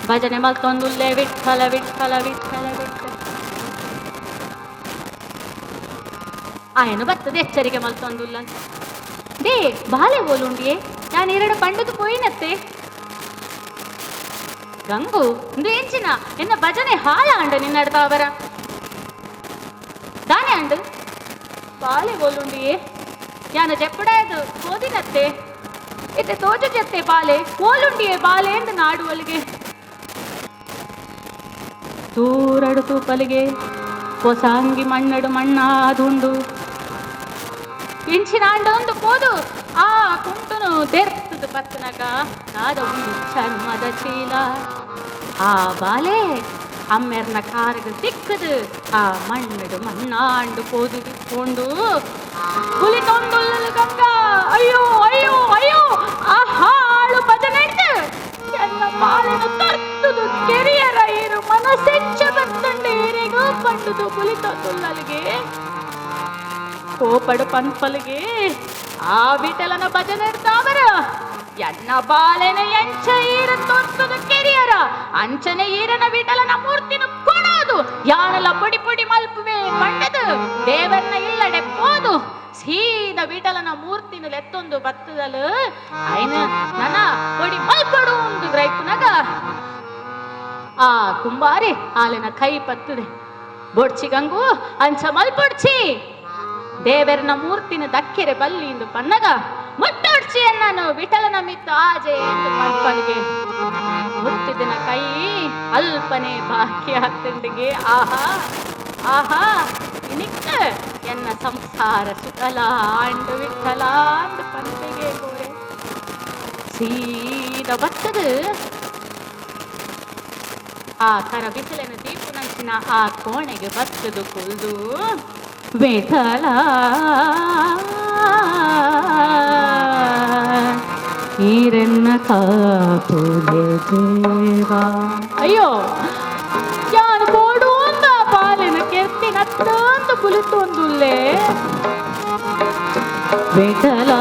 ಭಜನೆ ಮಲ್ತೊಂದುಲ್ಲೆ ವಿಠಲ ವಿಠಲ ವಿಠಲ ವಿಠಲ ಆಯನು ಬತ್ತದ ಎಚ್ಚರಿಕೆ ಮಲ್ತೊಂದುಲ್ಲ they ಬಾಲೆ ಓಲುಂಡಿಯೇ ನಾನು ಎರಡು ಪಂಡದು ಪೋಯಿನತ್ತೆ ಗಂಗು ಇಂದು ಎಂಚಿನ ಎನ್ನ ಭಜನೆ ಹಾಳ ಅಂಡ ನಿನ್ನಡ್ತಾವರ ದಾನೆ ಅಂಡು ಬಾಲೆ ಓಲುಂಡಿಯೇ ಯಾನ ಜೆಪ್ಪಡಾಯದು ಕೋದಿನತ್ತೆ ಇತ್ತೆ ತೋಜು ಜತ್ತೆ ಬಾಲೆ ಓಲುಂಡಿಯೇ ಬಾಲೆ ಎಂದು ನಾಡುವಲ್ಲಿಗೆ ತೂರಡು ತೂಪಲಿಗೆ ಹೊಸಾಂಗಿ ಮಣ್ಣಡು ಮಣ್ಣಾದುಂಡು ಇಂಚಿನ ಅಂಡ ಒಂದು ಪೋದು ಆ ಕುಂಟುನು ದೆರ್ತದ ಪತ್ತನಗ ನಾದ ಒಂದು ಚರ್ಮದ ಚೀಲ ಆ ಬಾಲೆ ಅಮ್ಮೆರ್ನ ಕಾರಗ ಸಿಕ್ಕದು ಆ ಮಣ್ಣಡು ಮಣ್ಣಾಂಡು ಪೋದು ಕೊಂಡು ಕುಲಿತೊಂದುಲ್ಲಲು ಗಂಗಾ ಅಯ್ಯೋ ಅಯ್ಯೋ ಅಯ್ಯೋ ಆ ಹಾಳು ಭಜನೆ ಎನ್ನ ಬಾಳಿನ ತರ್ತುದು ಕೆರಿಯರ ಇರು ಮನಸ್ಸೆಚ್ಚ ಬತ್ತಂಡೆ ಏರೆಗೋ ಪಂಡುದು ಕುಲಿತೊಂದುಲ್ಲಲಿಗೆ ಕೋಪಡು ಪನ್ಪಲಿಗೆ ಆ ವಿಠಲನ ಭಜನೆ ತಾವರ ಎನ್ನ ಬಾಲೆನ ಎಂಚ ಈರ ತೋರ್ತದ ಕೆರಿಯರ ಅಂಚನೆ ಈರನ ವಿಠಲನ ಮೂರ್ತಿನ ಕೊಡೋದು ಯಾನಲ ಪೊಡಿ ಪೊಡಿ ಮಲ್ಪುವೆ ಪಂಡದು ದೇವರನ್ನ ಇಲ್ಲಡೆ ಪೋದು ಸೀದ ವಿಠಲನ ಮೂರ್ತಿನ ಲೆತ್ತೊಂದು ಬತ್ತದಲು ಐನ ನನ ಪೊಡಿ ಮಲ್ಪಡು ಒಂದು ಗ್ರೈಪುನಗ ಆ ಕುಂಬಾರಿ ಆಲಿನ ಕೈ ಪತ್ತದೆ ಬೊಡ್ಚಿ ಗಂಗು ಅಂಚ ಮಲ್ಪೊಡ್ಚಿ ದೇವರನ ಮೂರ್ತಿನ ದಕ್ಕೆರೆ ಬಲ್ಲಿ ಎಂದು ಪನ್ನಗ ಮುಟ್ಟೊಡ್ಚಿ ನಾನು ವಿಠಲನ ಮಿತ್ತು ಆಜೆ ಎಂದು ಪನ್ಪನಿಗೆ ಮುಟ್ಟಿದಿನ ಕೈ ಅಲ್ಪನೆ ಬಾಕಿ ಆಗ್ತಂಡಿಗೆ ಆಹಾ ಆಹಾ ಇನಿಕ್ಕ ಎನ್ನ ಸಂಸಾರ ಸುಖಲ ಆಂಡು ವಿಠಲ ಅಂದು ಪನ್ಪೆಗೆ ಗೋರೆ ಸೀದ ಬತ್ತದು ಆ ಕರ ಬಿಸಿಲಿನ ದೀಪುನಂಚಿನ ಆ ಕೋಣೆಗೆ ಬತ್ತದು ಕುಲ್ದು ವಿಠಲ ನೀರನ್ನ ಕಾಪುಲೆ ದೇವಾ ಅಯ್ಯೋ ಯಾರು ಬೋಡು ಅಂದ ಪಾಲಿನ ಕೆರ್ತಿನ ಅತ್ತಂತ ಕುಲಿತೊಂದುಲ್ಲೆ ವಿಠಲ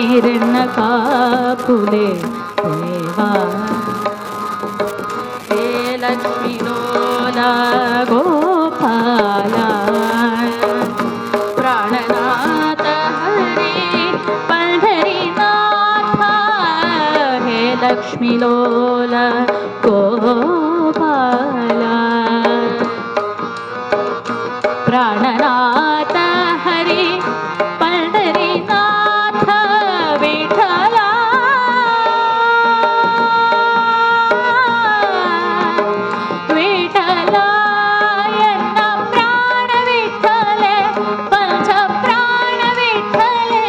ಈರನ್ನ ಕಾಪುಲೆ ದೇವಾ ಹೇ ಲಕ್ಷ್ಮೀ ಲೋಲ ಗೋಪಾಲ ಪ್ರಾಣನಾಥ ಹರಿ ಪಂಢರಿನಾಥ ಹೇ ಲಕ್ಷ್ಮೀ ಲೋಲ ಗೋಪಾಲ ಪ್ರಾಣನಾಥ ಹರಿ ಪಂಢರಿನಾಥ ವಿಠಲ ವಿಠಲ ಎನ್ನ ಪ್ರಾಣ ವಿಠಲೆ ಪಂಚ ಪ್ರಾಣ ವಿಠಲೆ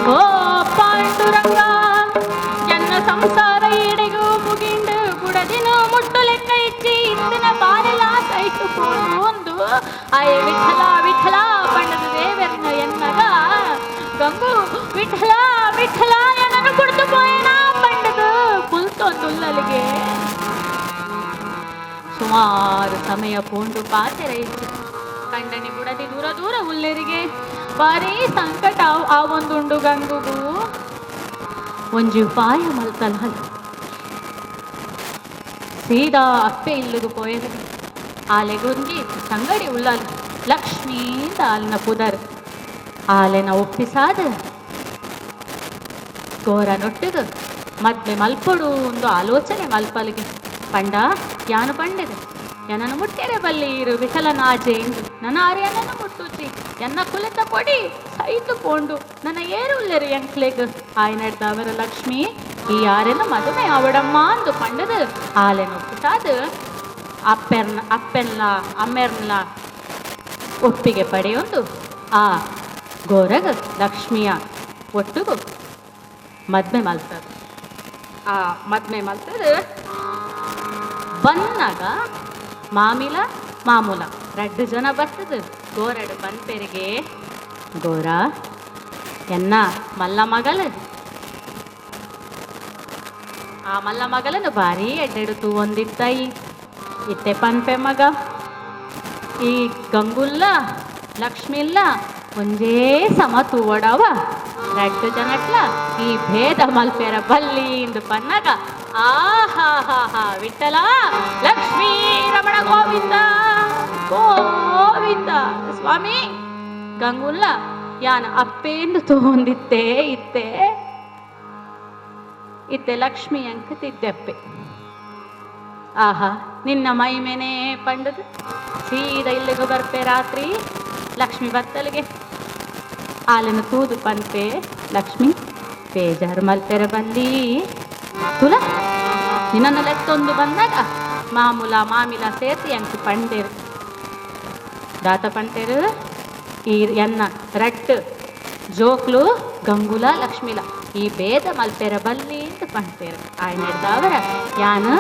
ಓ ಪಾಂಡುರಂಗ ಎನ್ನ ಸಂಸಾರ ಈಡೆಗೂ ಮುಗಿಂಡು ಬುಡದಿನ ಮುಟ್ಟು ಲೆಕ್ಕ ಇಚ್ಚಿ ಇಂದಿನ ಬಾರೆಲ ಸೈಟು ಪೋದು ಒಂದು ಆಯ ವಿಠಲ ವಿಠಲ ಬಣ್ಣದ ದೇವರನ್ನ ಎನ್ನಗ ಗಂಗು ವಿಠಲ ವಿಠಲ ಎನ್ನನು ಕುಡ್ದು ಪೋಯನ ಬಣ್ಣದ ಕುಲ್ತೊಂದುಲ್ಲಲಿಗೆ ಸುಮಾರು ಸಮಯ ಪೋಂಡು ಪಾತೆರ ಇತ್ತು ಕಂಡನಿ ಬುಡದಿ ದೂರ ದೂರ ಉಲ್ಲೆರಿಗೆ ಭಾರೀ ಸಂಕಟ ಆ ಒಂದುಂಡು ಗಂಗುಗೂ ಒಂಜಿ ಉಪಾಯ ಮಲ್ತಲ್ಲ ಸೀದಾ ಅಪ್ಪೆ ಇಲ್ಲಗು ಪೋಯರು ಆಲೆಗೊಂಜಿ ಸಂಗಡಿ ಉಳ್ಳಾಲು ಲಕ್ಷ್ಮೀ ಆಲ್ನ ಪುದರ್ ಆಲೆನ ಒಪ್ಪಿಸಾದ ಗೋರ ನೊಟ್ಟುಗು ಮದ್ವೆ ಮಲ್ಪೊಡು ಒಂದು ಆಲೋಚನೆ ಮಲ್ಪಲಿಗೆ ಪಂಡ ಯಾನು ಪಂಡೆದೆ ಎನನು ಮುಟ್ಟೆರೆ ಬಲ್ಲಿ ಇರು ವಿಠಲನಾಜೆ ಎಂದು ನನ್ನ ಆರ್ಯನನ್ನು ಮುಟ್ಟುಚಿ ಎನ್ನ ಕುಲತ ಕೊಡಿ ಸೈತು ಪೋಂಡು ನನ್ನ ಏರು ಉಲ್ಲೆರು ಎಂಕ್ಲೆಗ್ ಆಯ್ ನಡೆದವರ ಲಕ್ಷ್ಮಿ ಈ ಯಾರೆನ ಮದುವೆ ಅವಡಮ್ಮ ಅಂದು ಪಂಡದು ಆಲೆನ ಒಪ್ಪಿಸಾದು ಅಪ್ಪೆರ್ನ ಅಪ್ಪೆನ್ಲ ಅಮ್ಮೆರ್ನ ಒಪ್ಪಿಗೆ ಪಡೆಯೊಂದು ಆ ಗೋರಗ ಲಕ್ಷ್ಮಿಯ ಒಟ್ಟುಗು ಮದ್ವೆ ಮಲ್ತದ ಆ ಮದ್ವೆ ಮಲ್ತದ ಬನ್ನಾಗ ಮಾಮಿಲ ಮಾಮೂಲ ರಡ್ಡು ಜನ ಬರ್ತದ. ಗೋರಡು ಪನ್ಪೆರಿಗೆ ಗೋರ ಎನ್ನ ಮಲ್ಲ ಮಗಲು ಆ ಮಲ್ಲ ಮಗಲನು ಭಾರಿ ಎಡ್ಡೆಡು ತೂವೊಂದಿತ್ತೈ ಇತ್ತೆ ಪನ್ಪೆ ಮಗ ಈ ಗಂಗುಲ್ಲ ಲಕ್ಷ್ಮಿಲ್ಲ ಒಂಜೇ ಸಮ ತೂವಡವ ರಡ್ಡು ಜನಟ್ಲ ಈ ಭೇದ ಮಲ್ಪೆರ ಬಲ್ಲಿ ಇಂದು ಪನ್ನಗ ಆಹಾ ಹಾ ಹಾ ವಿಠಲ ಲಕ್ಷ್ಮೀ ರಮಣ ಗೋವಿಂದ ಗೋವಿಂದ ಸ್ವಾಮಿ ಗಂಗುಲ್ಲ ಯಾನ ಅಪ್ಪೇಂದು ತೋಂದಿತ್ತೆ ಇತ್ತೆ ಇತ್ತೆ ಲಕ್ಷ್ಮಿ ಅಂಕ ತಿದ್ದಪ್ಪೆ ಆಹಾ ನಿನ್ನ ಮೈಮೇನೆ ಪಂಡದು ಸೀದಾ ಇಲ್ಲಿಗೆ ಬರ್ಪೆ ರಾತ್ರಿ ಲಕ್ಷ್ಮಿ ಬತ್ತಲಿಗೆ ಆಲನ್ನು ತೂದು ಪನ್ಪೆ ಲಕ್ಷ್ಮಿ ಬೇಜಾರು ಮಲ್ಪೆರ ಬಂದಿ ತುಲ ನಿನ್ನನ್ನು ಲೆತ್ತೊಂದು ಬಂದಾಗ ಮಾಮೂಲ ಮಾಮಿಲ ಸೇರ್ತಿ ಅಂಕು ಪಂಡೇರು ದಾತ ಪಂಟೇರು ಈ ಎನ್ನ ರಟ್ಟು ಜೋಕ್ಲು ಗಂಗುಲ ಲಕ್ಷ್ಮಿಲ ಈ ಭೇದ ಮಲ್ಪೆರ ಬಲ್ಲಿ ಅಂತ ಪಂಟೇರು ಆಯ್ನ ಹಿಡ್ದವರ ಯಾನು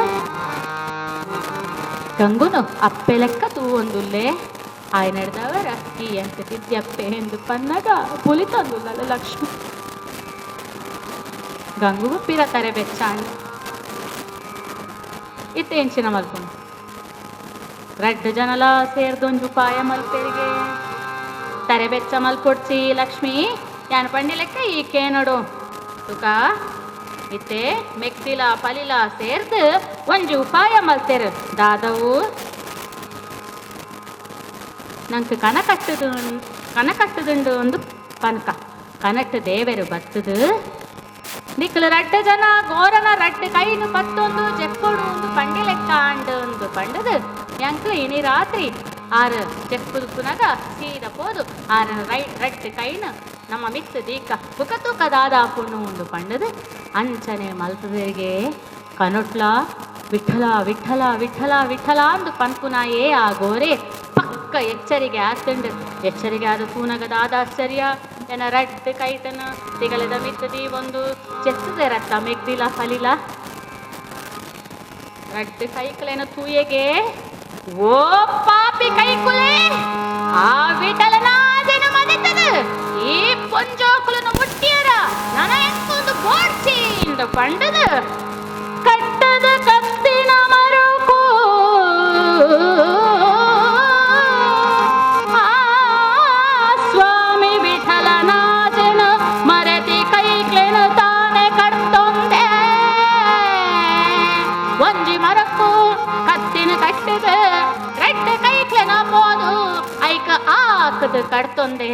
ಗಂಗುನು ಅಪ್ಪೆ ಲೆಕ್ಕ ತೂವೊಂದುಲ್ಲೆ ಆಯ್ನ ಹಿಡ್ದವರ ಈ ಎಂತ ತಿದ್ಯಪ್ಪೆ ಎಂದು ಪನ್ನಗ ಪುಲಿ ತಂದುಲ್ಲಲ್ಲ ಲಕ್ಷ್ಮಿ ಗಂಗುಗು ಪಿರ ತರೆ ಬೆಚ್ಚಾಂಡ್ ಇತ್ತೆ ಎಂಚಿನ ಮಲ್ಪುನು ರಡ್ಡು ಜನಲ ಸೇರ್ದೊಂಜು ಉಪಾಯ ಮಲ್ಪೆರಿಗೆ ತರೆ ಬೆಚ್ಚ ಮಲ್ಪೊಡ್ಚಿ ಲಕ್ಷ್ಮಿ ಯಾನ್ ಪಂಡಿ ಲೆಕ್ಕ ಈ ಕೇನೋಡು ತುಕ ಇತ್ತೆ ಮೆಕ್ದಿಲ ಪಲಿಲ ಸೇರ್ದು ಒಂಜಿ ಉಪಾಯ ಮಲ್ತೆರು ದಾದವು ನಂಗೆ ಕನ ಕಟ್ಟುದು ಕನ ಕಟ್ಟುದುಂಡು ಒಂದು ಪನ್ಕ ಕನಟ್ಟು ದೇವೆರು ಬತ್ತದು ನಿಕ್ಕಲು ರಡ್ಡು ಜನ ಗೋರನ ರಡ್ಡು ಕೈನು ಪತ್ತೊಂದು ಜೆಕ್ಕೊಡು ಒಂದು ಪಂಡಿ ಲೆಕ್ಕ ಅಂಡು ಒಂದು ಪಂಡದು ಎಂಕ್ಲು ಇನಿ ರಾತ್ರಿ ಆರು ಜೆಕ್ಕುದುಕುನಗ ಸೀದ ಪೋದು ಆರನ ರಡ್ಡು ಕೈನು ನಮ್ಮ ಮಿತ್ತು ದೀಕ ಬುಕ ತೂಕ ದಾದಾ ಪುಣ್ಣು ಒಂದು ಪಂಡದು ಅಂಚನೆ ಮಲ್ತದರಿಗೆ ಕನೊಟ್ಲ ವಿಠಲ ವಿಠಲ ವಿಠಲ ವಿಠಲ ಅಂದು ಪನ್ಪುನಾಯೇ ಆ ಗೋರೆ ಪಕ್ಕ ಎಚ್ಚರಿಗೆ ಆತಂಡು ಎಚ್ಚರಿಗೆ ಆದ ತೂನಗ ದಾದಾಶ್ಚರ್ಯ ಎನ ರಡ್ಡು ಕೈತನ ತಿಗಳದ ಮಿತ್ತದಿ ಒಂದು ಚೆತ್ತದೆ ರತ್ತ ಮೆಗ್ದಿಲ ಫಲಿಲ ರಡ್ಡು ಕೈಕಲೇನ ತೂಯೆಗೆ ಓ ಪಾಪಿ ಕೈಕುಲೆ ಆ ವಿಠಲನಾದೆನು ಮದಿತದು ಈ ಪೊಂಜೋಕುಲನು ಮುಟ್ಟಿಯರ ನನ ಎಂಕೊಂದು ಬೋಡ್ಚಿ ಇಂದು ಪಂಡದು ಕಟ್ಟದ ಕತ್ತಿನ ಮರುಕು ಆ ಸ್ವಾಮಿ ವಿಠಲನಾಜನ ಮರತಿ ಕೈಕ್ಲೆನು ತಾನೆ ಕಡ್ತೊಂದೆ ಒಂಜಿ ಮರಕ್ಕು ಕತ್ತಿನ ಕಟ್ಟಿದ ರಡ್ಡು ಕೈಕ್ಲೆನ ಪೋದು ಐಕ ಆಕದ ಕಡ್ತೊಂದೆ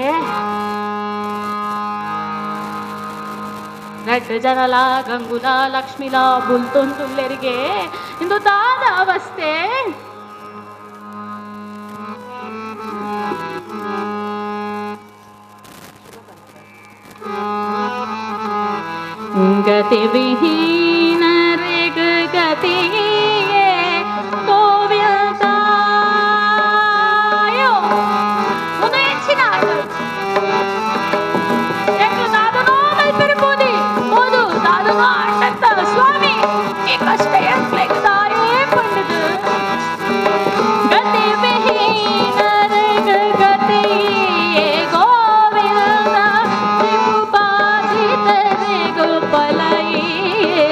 ರಡ್ಡು ಜನಲ ಗಂಗುಲ ಲಕ್ಷ್ಮಿಲ ಬುಲ್ತೊಂದುಲ್ಲೆರಿಗೆ ಇಂದು ದಾದ ಅವಸ್ಥೆ ಗತಿ ವಿಹೀನರಿಗ ಗತಿಯೇ ಗೋವಿಂದಾಯೋ ಒಂದು ಹೆಚ್ಚಿನ ಆಟ ಯಾಕೆ ದಾದನೋ ಮಲ್ಪೆರಬೋದಿ ಹೋದು ದಾದನೋ ಆಟತ್ತ ಸ್ವಾಮಿ ಈ ಕಷ್ಟ ಎಂಕ್ಲೆಗ್ ದಾಯೇ ಪಂಡದು ಗತಿ ವಿಹೀನರಿಗ ಗತಿಯೇ ಗೋವಿಂದ ತ್ರಿಪುಪಾಜಿತರಿಗು ಪಲಯಿಯೇ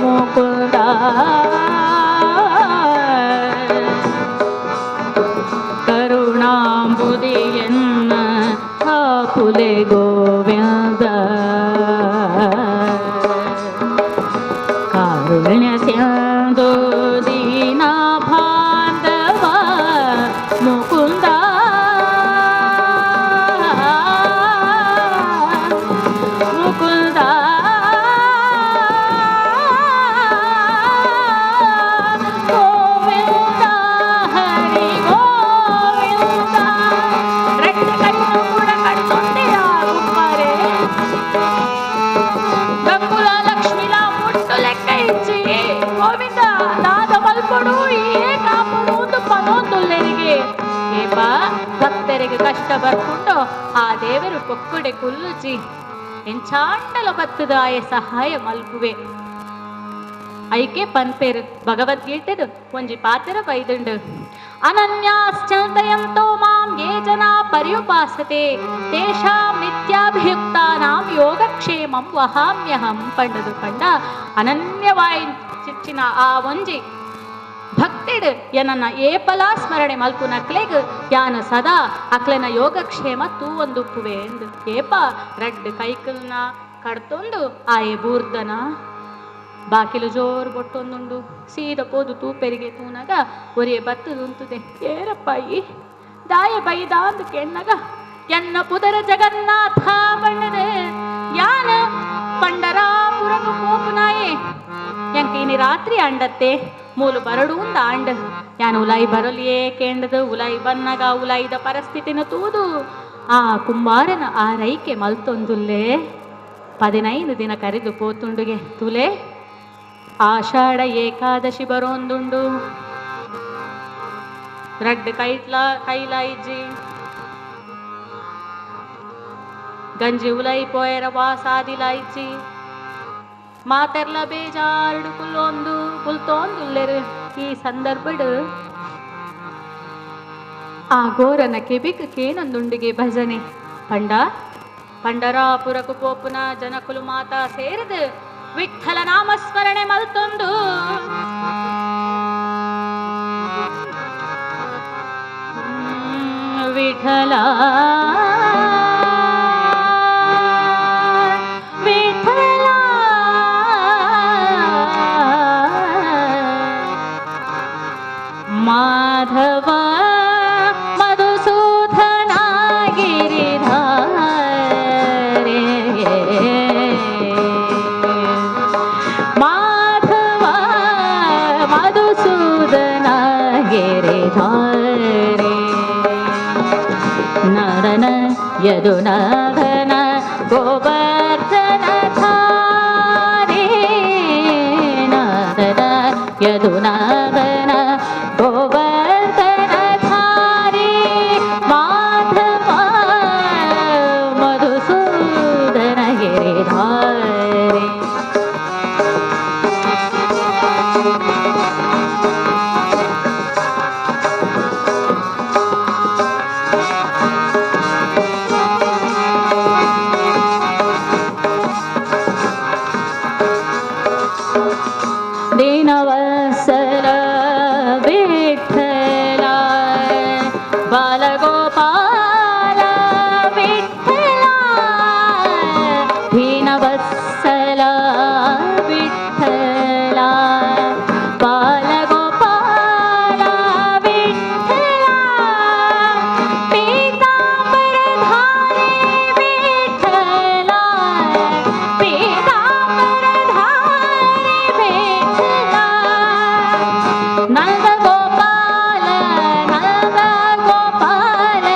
ಮುಕುಂದ ಕರುಣಾಂಬುದಿಯನ್ನ ಕಾಪುಲೆ ಗೋವಿಂದ ಕಾರುಣ್ಯ ಸಿಂಧು ದೀನ ಬಾಂಧವ ಮುಕುಂದ ಮುಕುಂದ ಗೋವಿಂದ ಹರಿ ಗೋವಿಂದ ரெண்டு கையும் கூட ಕಡ್ತೊಂದೆಯ ಕುಮಾರೇ ಗಂಗುಲ ಲಕ್ಷ್ಮಿಲ ಮುಟ್ಟು ಲೆಕ್ಕ ಇಚ್ಚಿ ಗೋವಿಂದ ದಾದ ಮಲ್ಪಡು ಏ ಕಾಪಡು ಒಂದು ಪನೊಂದುಲ್ಲೆರಿಗೆ ಏಪ ಭಕ್ತರಿಗೆ ಕಷ್ಟ ಬರ್ಕೊಂಡು ಆ ದೇವರು ಕೊಕ್ಕಡೆ ಕುಲ್ಲುಚಿ ಎಂಚಾಂಡಲ ಬತ್ತದ ಆಯ ಸಹಾಯ ಮಲ್ಪುವೆ ಐಕೆ ಪನ್ಪೇರು ಭಗವದ್ಗೀತೆದು ಒಂಜಿ ಪಾತ್ರ ಬೈದುಂಡು ಅನನ್ಯಾಶ್ಚಂತಯಂತೋ ಮಾಂ ಯೇ ಜನಾ ಪರ್ಯುಪಾಸತೆ ತೇಷಾಂ ನಿತ್ಯಾಭಿಯುಕ್ತಾನಾಂ ಯೋಗಕ್ಷೇಮಂ ವಹಾಮ್ಯಹಂ ಪಂಡದು ಪಂಡ ಅನನ್ಯವಾಯಿ ಚಿಚ್ಚಿನ ಆ ಒಂಜಿ ಭಕ್ತಿಡ್ ಏನನ್ನ ಏಪಲಾ ಸ್ಮರಣೆ ಮಲ್ಪುನಕ್ಲೆಗ್ ಯಾನ ಸದಾ ಅಕ್ಲೆನ ಯೋಗಕ್ಷೇಮ ತೂವೊಂದುಪ್ಪುವೆ ಎಂದು ಏಪ ರಡ್ಡ್ ಕೈಕಲ್ನ ಕಡ್ತೊಂದು ಆಯೆ ಬೂರ್ದನ ಬಾಕಿಲು ಜೋರು ಬೊಟ್ಟೊಂದುಂಡು ಸೀದ ಪೋದು ತೂಪೆರಿಗೆ ತೂನಗ ಒರಿಯ ಬತ್ತದು ಉಂತುದೆ ಏರಪ್ಪಾಯಿ ದಾಯ ಬೈದಾಂದು ಕೆಣ್ಣಗ ಎನ್ನ ಪುದರ ಜಗನ್ನಾಥ ಬಣ್ಣದೆ ಯಾನ ಪಂಡರಾಪುರಕು ಪೋಪುನಾಯೆ ಎಂಕ ಇನಿ ರಾತ್ರಿ ಅಂಡತ್ತೆ ಮೂಲು ಬರಡು ಉಂದ ಅಂಡ್ ಯಾನ್ ಉಲಾಯಿ ಬರಲಿಯೇ ಕೇಂಡದು ಉಲಾಯಿ ಬನ್ನಗ ಉಲಾಯಿದ ಪರಿಸ್ಥಿತಿನ ತೂದು ಆ ಕುಂಬಾರನ ಆ ರೈಕೆ ಮಲ್ತೊಂದುಲ್ಲೆ 15 ದಿನ ಕರೆದು ಪೋತುಂಡುಗೆ ತುಲೆ ಆಷಾಢ ಏಕಾದಶಿ ಬರೋಂದುಂಡು ರಡ್ಡ್ ಕೈಟ್ಲ ಕೈಲಾಯಿಜಿ ಗಂಜಿ ಉಲೈ ಪೋಯರ ವಾಸಾದಿಲಾಯಿಜಿ ಮಾತೆರ್ಲ ಬೇಜಾರುಡು ಕುಲ್ಲೊಂದು ಕುಲ್ತೊಂದುಲ್ಲೆರು ಈ ಸಂದರ್ಭಡ್ ಆ ಗೋರನ ಕೆಬಿಕ್ ಕೇನೊಂದುಂಡಿಗೆ ಭಜನೆ ಪಂಡ ಪಂಡರಾಪುರಕು ಪೋಪುನ ಜನಕುಲು ಮಾತಾ ಸೇರಿದು ವಿಠಲ ನಾಮಸ್ಮರಣೆ ಮಲ್ತೊಂದು ವಿಠಲ ವಿಠಲ ಮಾಧವ ಮಧುಸೂದನ ಗಿರಿಧಾರೆ ಮಾಧವ ಮಧುಸೂದನ ಗಿರಿಧಾರೆ ನರನ ಯದುನಾಥನ ಗೋವರ್ಧನ ಧಾರೆ ನರನ ಯದುನಾಥನ ಗೋವರ್ಧನ ಧಾರೆ ಮಾಧವ ಮಧುಸೂದನ ಗಿರಿಧಾರೆ. ದೀನವತ್ಸಲ ವಿಠಲ ಬಾಲಗೋಪಾಲ ವಿಠಲ ದೀನವತ್ಸಲ ವಿಠಲ ಬಾಲಗೋಪಾಲ ವಿಠಲ ಪೀತಾಂಬರಧಾರಿ ವಿಠಲ ಪೀತಾಂಬರಧಾರಿ ವಿಠಲ ನಂದ ಗೋಪಾಲ ನಂದ ಗೋಪಾಲ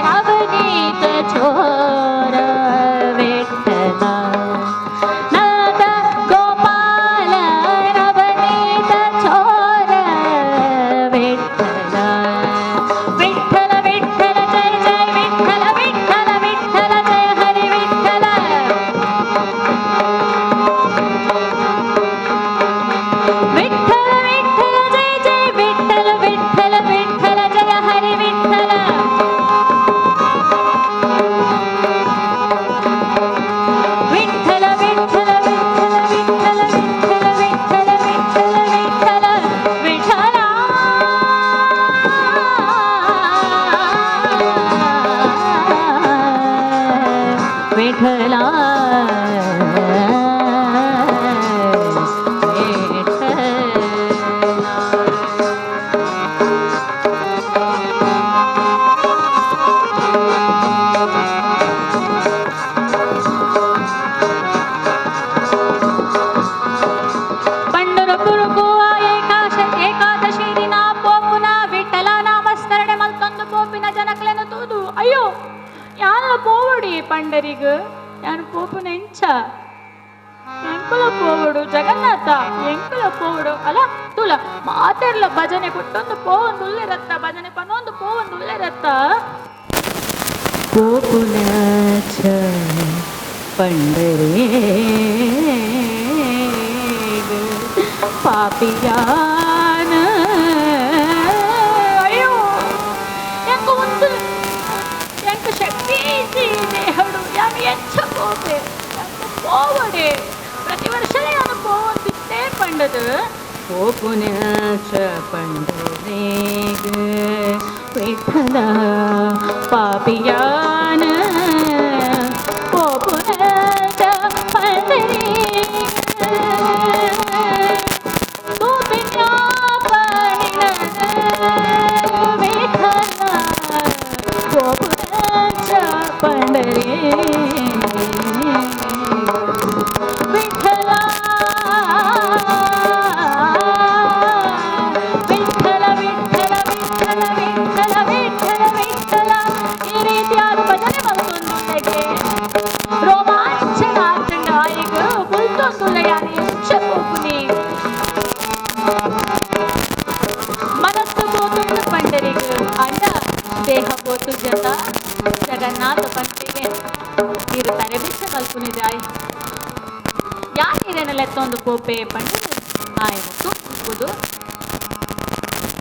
ನವನೀತ ಚೋರ ವಿಠಲ ನಂದ ಗೋಪಾಲ ನವನೀತ ಚೋರ ವಿಠಲ ವಿಠಲ ವಿಠಲ ಜಯ ಜಯ ವಿಠಲ ವಿಠಲ ವಿಠಲ ಜಯ ಹರಿ ವಿಠಲ ವಿಠಲ ವಿಠಲ ಜಯ ಜಯ ವಿಠಲ ವಿಠಲ ವಿಠಲ ಜಯ ಹರಿ ವಿಠಲ ವಿಠಲ ವಿಠಲ ವಿಠಲ ವಿಠಲ ವಿಠಲ ವಿಠಲ ವಿಠಲ ವಿಠಲ ವಿಠಲ ವಿಠಲ ಪಂಡರಪುರಕ್ಕೂ ಆ ಏಕಾದಶಿ ದಿನ ಪೋಪುನ ವಿಠಲ ನಾಮಸ್ಮರಣೆ ಮಲ್ತೊಂದು ಪೋಪಿನ ಜನಕ್ಲೆನ ತೂದು ಅಯ್ಯೋ ಯಾನ ಪೋವಡಿ ಪಂಡರಿಗ್ ಯಾನು ಪೋಪುನ ಎಂಚ ಎಂಕುಲ ಪೋವಡು ಜಗನ್ನಾಥ ಎಂಕುಲ ಪೋವಡು ಅಲ್ಲ ತೂಲ ಮಾತೆರ್ಲ ಭಜನೆ ಕೊಟ್ಟೊಂದು ಪೋವೊಂದು ಉಲ್ಲೆರತ್ತ ಭಜನೆ ಪನ್ನೊಂದು ಪೋವೊಂದು ಉಲ್ಲೆರತ್ತ ಪೋಪುನಾಚ ಪಂಡರೇ ಪಾಪಿಯಾನ ಅಯ್ಯೋ ಎಂಚ ಪೋಪೆ ಪೋವಡೆ ಪ್ರತಿ ವರ್ಷ ಯಾನು ಪೋವಂತಿತ್ತೇ ಪಂಡದು ಪೋಪುನೆಂಚ ಪಂಡರೇಗ ವಿಠಲ ಪಾಪಿಯಾನ ಪೋಪುನೆಂಚ ಪಂಡರೇಗ ತೂಪಿನ ಪಣಿನ ವಿಠಲ ಪೋಪುನೆಂಚ ಪಂಡರೇ ವಿಠಲ ವಿಠಲ ವಿಠಲ ವಿಠಲ ವಿಠಲ ವಿಠಲ ವಿಠಲ ಈ ರೀತಿಯಾದ ಭಜನೆ ಮಲ್ತೊಂದುಲ್ಲೆಗೆ ರೋಮಾಂಚನ ಆತಂಡ ಆಯಿಗ್ ಬುಲ್ತೊಂದುಲ್ಲೆಯಾನ ಎಂಚ ಪೋಪುನಿ ಮನಸ್ಸು ಪೋತುಂಡು ಪಂಡರಿಗ್ ಅಂಡ ದೇಹ ಪೋತು ಜತ ಜಗನ್ನಾಥ ಪಂತಿಗೆ ಇರು ತರೆಬಿಚ್ಚ ಮಲ್ಪುನಿದಾಯ್ ಯಾನಿರೆನ ಲೆತ್ತೊಂದು ಪೋಪೆ ಪಂಡದು ಆಯನ ತುಪ್ಪುದು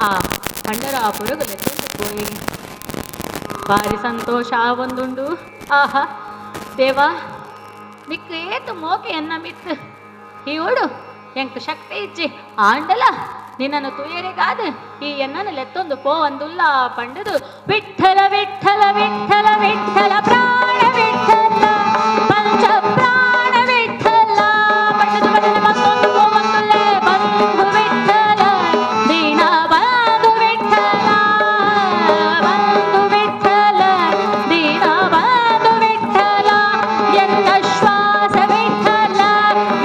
ಆ ಪಂಡರ ಆ ಪುರಗು ಲೆತ್ತೊಂದು ಪೋಯಿ ಭಾರಿ ಸಂತೋಷ ಆವೊಂದುಂಡು. ಆಹಾ ದೇವಾ, ನಿಕ್ಕು ಏತು ಮೋಕೆ ಎನ್ನ ಮಿತ್ತು ಈ ಓಡು ಎಂಕ್ ಶಕ್ತಿ ಇಜ್ಜಿ ಆಂಡಲ ನಿನ್ನನ್ನು ತುಯರಿಗಾದ ಈ ಎನ್ನನು ಲೆತ್ತೊಂದು ಪೋ ಅಂದುಲ್ಲ ಪಂಡದು ವಿಠಲ ವಿಠಲ ವಿಠಲ ವಿಠಲ ಪ್ರಾಣ ವಿಠಲ ಪಂಚ ಪ್ರಾಣ ವಿಠಲ ಪಂಡದು ಭಜನೆ ಮತ್ತೊಂದು ಪೋ ಅಂದುಲ್ಲೆ. ಬಂಧು ವಿಠಲ ದೀನ ಬಂಧು ವಿಠಲ ಬಂಧು ವಿಠಲ ದೀನ ಬಂಧು ವಿಠಲ ಎನ್ನ ಶ್ವಾಸ ವಿಠಲ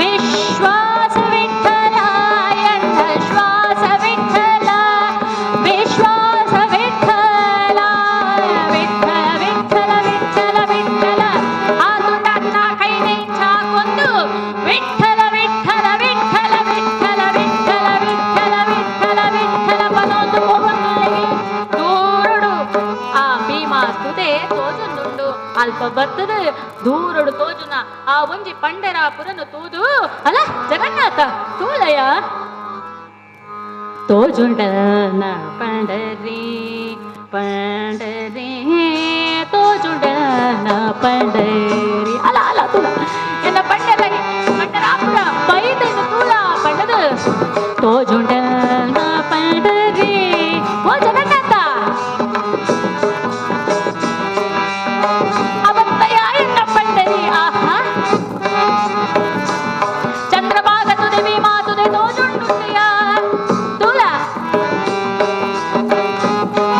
ವಿಶ್ವಾಸ ವಿಠಲ ಎನ್ನ ಶ್ವಾಸ ವಿಠಲ ವಿಶ್ವಾಸ ವಿಠಲ ವಿಠಲ ವಿಠಲ ವಿಠಲ ವಿಠಲ ಆ ತುಂಡಾದಿನ ಕೈನೆ ಚಾಕೊಂದು ವಿಠಲ ವಿಠಲ ವಿಠಲ ವಿಠಲ ವಿಠಲ ವಿಠಲ ವಿಠಲ ವಿಠಲ ಪದೊಂದು ಪೋವೊಂದುಲ್ಲೆಗೆ. ದೂರಡು ಆ ಭೀಮಾ ತುದೆ ತೋಜೊಂದುಂಡು. ಅಲ್ಪ ಬರ್ತದ ದೂರಡು ತೋಜುನ ಆ ಒಂಜಿ ಪಂಡರಾಪುರನು ತೂದು ಅಲ ಜಗನ್ನಾಥ ತೂಲಯ ತೋಜುಂಡನ ಪಂಡರಿ ಪಂಡರಿ ತೋಜುಂಡನ ಪಂಡರಿ ಅಲ ಅಲ ತೂಲ ಎನ್ನ ಪಂಡರ ಪಂಡರಾಪುರ ಬೈದನ್ನು ತೂಲ ಪಂಡದು ತೋಜುಂಡನ ಪಂಡರಿ ಓ ಜಗನ್ನಾಥ ಅವತ್ತಯ ಎನ್ನ ಪಂಡರಿ. ಆಹಾ ಚಂದ್ರಭಾಗ ತುದೆ ಭೀಮಾ ತುದೆ ತೋಜುಂಡುಂಡಿಯ ತೂಲ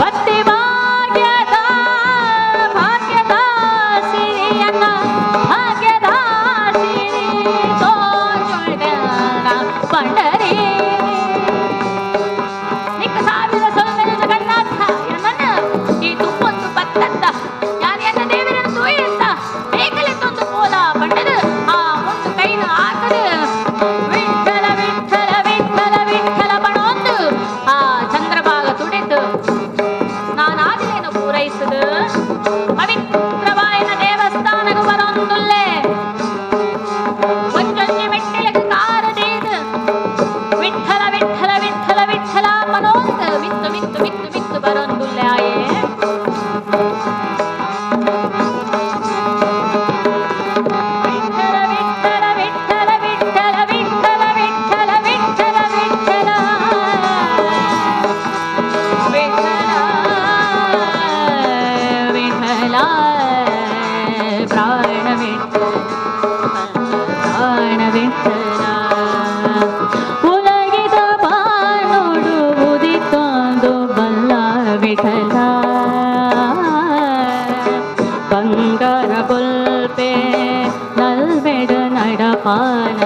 ಭಕ್ತಿ ಭಾಗ್ಯದ ಭಾಗ್ಯದ ಸಿರಿಯನ್ನ ಭಾಗ್ಯದ ಸಿರಿ ತೋಜುಂಡನ ಪಂಡರಿ ನಿಕ್ಕ ಸಾವಿರ ಸೊಲ್ಮೆಲು ಜಗನ್ನಾಥ ಎನ್ನನ್ನ ಈ ತುಪ್ಪೊಂದು ಪತ್ತತ್ತ ಯಾನ್ ಎನ್ನ ದೇವರನ್ನು ತೂಯಂತ ಬೇಗಲೆ ತಂದು ಪೋಲ ಪಂಡದು ಆ ಮುಂಡು ಕೈನ ಆಕದು ವಿಠಲ ವಿಠಲ ವಿಠಲ ವಿಠಲ ಪಣೊಂದು ಆ ಚಂದ್ರಭಾಗ ತುಡಿತು ಸ್ನಾನಾದಿಲೇನು ಪೂರೈಸುದು ಪವಿತ್ರವಾಯಿನ ದೇವಸ್ಥಾನಗು ಬರೊಂದುಲ್ಲೆ. ಒಂಜೊಂಜಿ ಮೆಟ್ಟಿಲಗು ಕಾರದೀದು ವಿಠಲ ವಿಠಲ ವಿಠಲ ವಿಠಲ ಪನೋಂದು ಮಿತ್ತು ಮಿತ್ತು ಮಿತ್ತು ಮಿತ್ತು ಬರೊಂದುಲ್ಲೆ ಆಯೆ. ವಿಠಲ ವಿಠಲ ವಿಠಲ ವಿಠಲ ವಿಠಲ ವಿಠಲ ವಿಠಲ ವಿಠಲ ವಿಠಲ ವಿಠಲ ಪ್ರಾಣ ವಿಠಲ ಪ್ರಾಣ ವಿಠಲ ಉಲಗಿದ ಬಾನೋಡು ಉದಿತೊಂದು ಬಲ್ಲ ವಿಠಲ ಬಂಗಾರ ಬೊಲ್ಪೆ ನಲ್ವೆಡ ನಡಪಾನ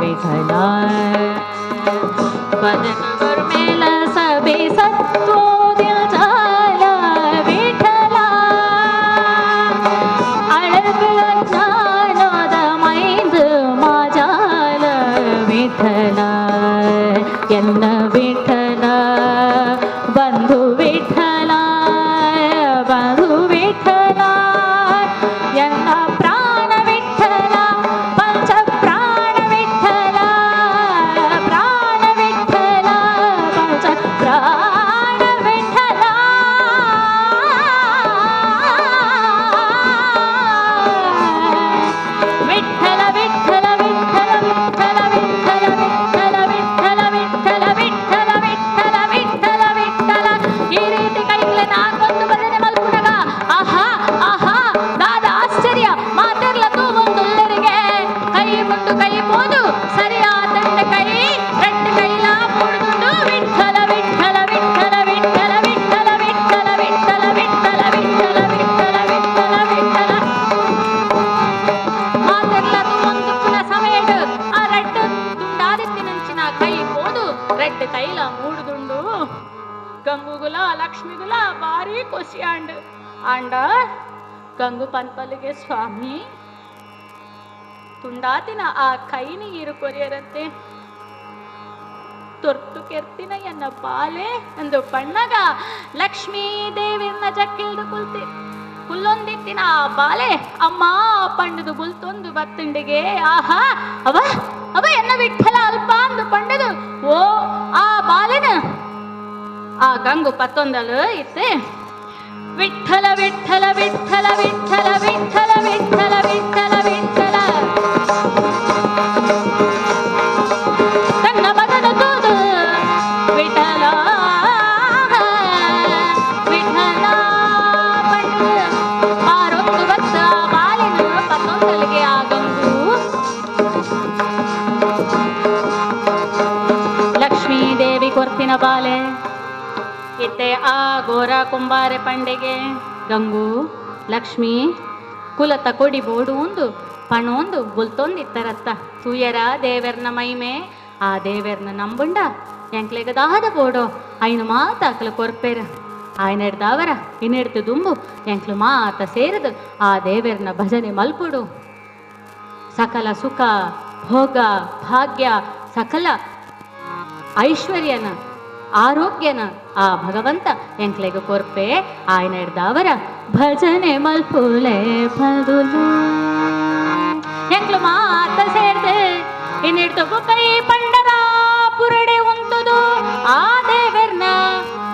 ವಿಠಲ ಬದಕವರ್ ಮೇಲ ಸಬೆ ಸತ್ವೋದಿಲ್ ಜಾಲ ವಿಠಲ ಅಳಗ ಜ್ಞಾನದ ಮೈಂದು ಮಾಜಾಲ ವಿಠಲ ಎನ್ನ ವಿಠಲ ಬಂಧು ವಿಠಲ ಬಂಧು ವಿಠಲ ಎನ್ನ ಪ್ರಾಣ ವಿಠಲ ಪಂಚ ಪ್ರಾಣ ವಿಠಲ ಪ್ರಾಣ ವಿಠಲ ಪಂಚ ಪ್ರಾಣ ವಿಠಲ ರೆಡ್ ಕೈಲ ಮೂಡುದುಂಡು. ಗಂಗುಗುಲ ಲಕ್ಷ್ಮಿಗುಲ ಭಾರಿ ಖುಷಿ ಆಂಡ್. ಆಂಡ ಗಂಗು ಪನ್ಪಲಿಗೆ ಸ್ವಾಮಿ ತುಂಡಾತಿನ ಆ ಕೈನಿ ಇರು ಕೊರಿಯರಂತೆ ತೊರ್ತು ಕೆರ್ತಿನ ಎನ್ನ ಬಾಲೆ ಎಂದು ಪಣ್ಣಗ ಲಕ್ಷ್ಮೀ ದೇವಿನ ಜಕ್ಕಿಲ್ದು ಕುಲ್ತಿ ಕುಲ್ಲೊಂದಿತ್ತಿನ ಆ ಬಾಲೆ ಅಮ್ಮ ಪಂಡದು ಬುಲ್ತೊಂದು ಬತ್ತಂಡಿಗೆ. ಆಹಾ ಅವ ಅವ ಎನ್ನ ವಿಠಲ ಅಲ್ಪ ಅಂದು ಪಂಡದು ಓ ಆ ಬಾಲೆನ ಆ ಗಂಗು ಪತ್ತೊಂದಲು ಇತ್ತೆ. ವಿಠಲ ವಿಠಲ ವಿಠಲ ವಿಠಲ ವಿಠಲ ವಿಠಲ ವಿಠಲ ವಿಠಲ ತನ್ನ ಮಗನ ತೂದು ವಿಠಲ ವಿಠಲ ಪಂಡು ಪಾರೊಂದು ಬತ್ತ ಬಾಲಿನ ಪತ್ತೊಂದಲಿಗೆ ಆ ಗಂಗು. ಲಕ್ಷ್ಮೀ ದೇವಿ ಕೊರ್ತಿನ ಬಾಲೆ ಇತ್ತೆ ಆ ಗೋರ ಕುಂಬಾರೆ ಪಂಡೆಗೆ ಗಂಗು ಲಕ್ಷ್ಮೀ ಕುಲತ ಕೊಡಿ ಬೋಡು ಒಂದು ಪಣೊಂದು ಬುಲ್ತೊಂದಿತ್ತರತ್ತ. ತೂಯರ ದೇವೆರ್ನ ಮೈಮೆ ಆ ದೇವೆರ್ನ ನಂಬುಂಡ ಎಂಕ್ಲೆಗದಾದ ಬೋಡೋ ಐನು ಮಾತ ಅಕ್ಲು ಕೊರ್ಪೇರು. ಆಯ್ನೆಡ್ದಾವರ ಇನ್ನೆಡ್ತು ದುಂಬು ಎಂಕ್ಲು ಮಾತ ಸೇರದು ಆ ದೇವೆರ್ನ ಭಜನೆ ಮಲ್ಪುಡು. ಸಕಲ ಸುಖ ಭೋಗ ಭಾಗ್ಯ ಸಕಲ ಐಶ್ವರ್ಯನ ಆರೋಗ್ಯನ ಆ ಭಗವಂತ ಎಂಕ್ಲೆಗ ಕೊರ್ಪೆ. ಆಯ್ನೆಡ್ದಾವರ ಭಜನೆ ಮಲ್ಪುಲೆ ಬದುಲು ಎಂಕ್ಲು ಮಾತ ಸೇರ್ದೆ ಇನ್ನಿಡ್ತು ಕೈ ಪಂಡರ ಪುರಡೆ ಉಂತುದು ಆ ದೇವೆರ್ನ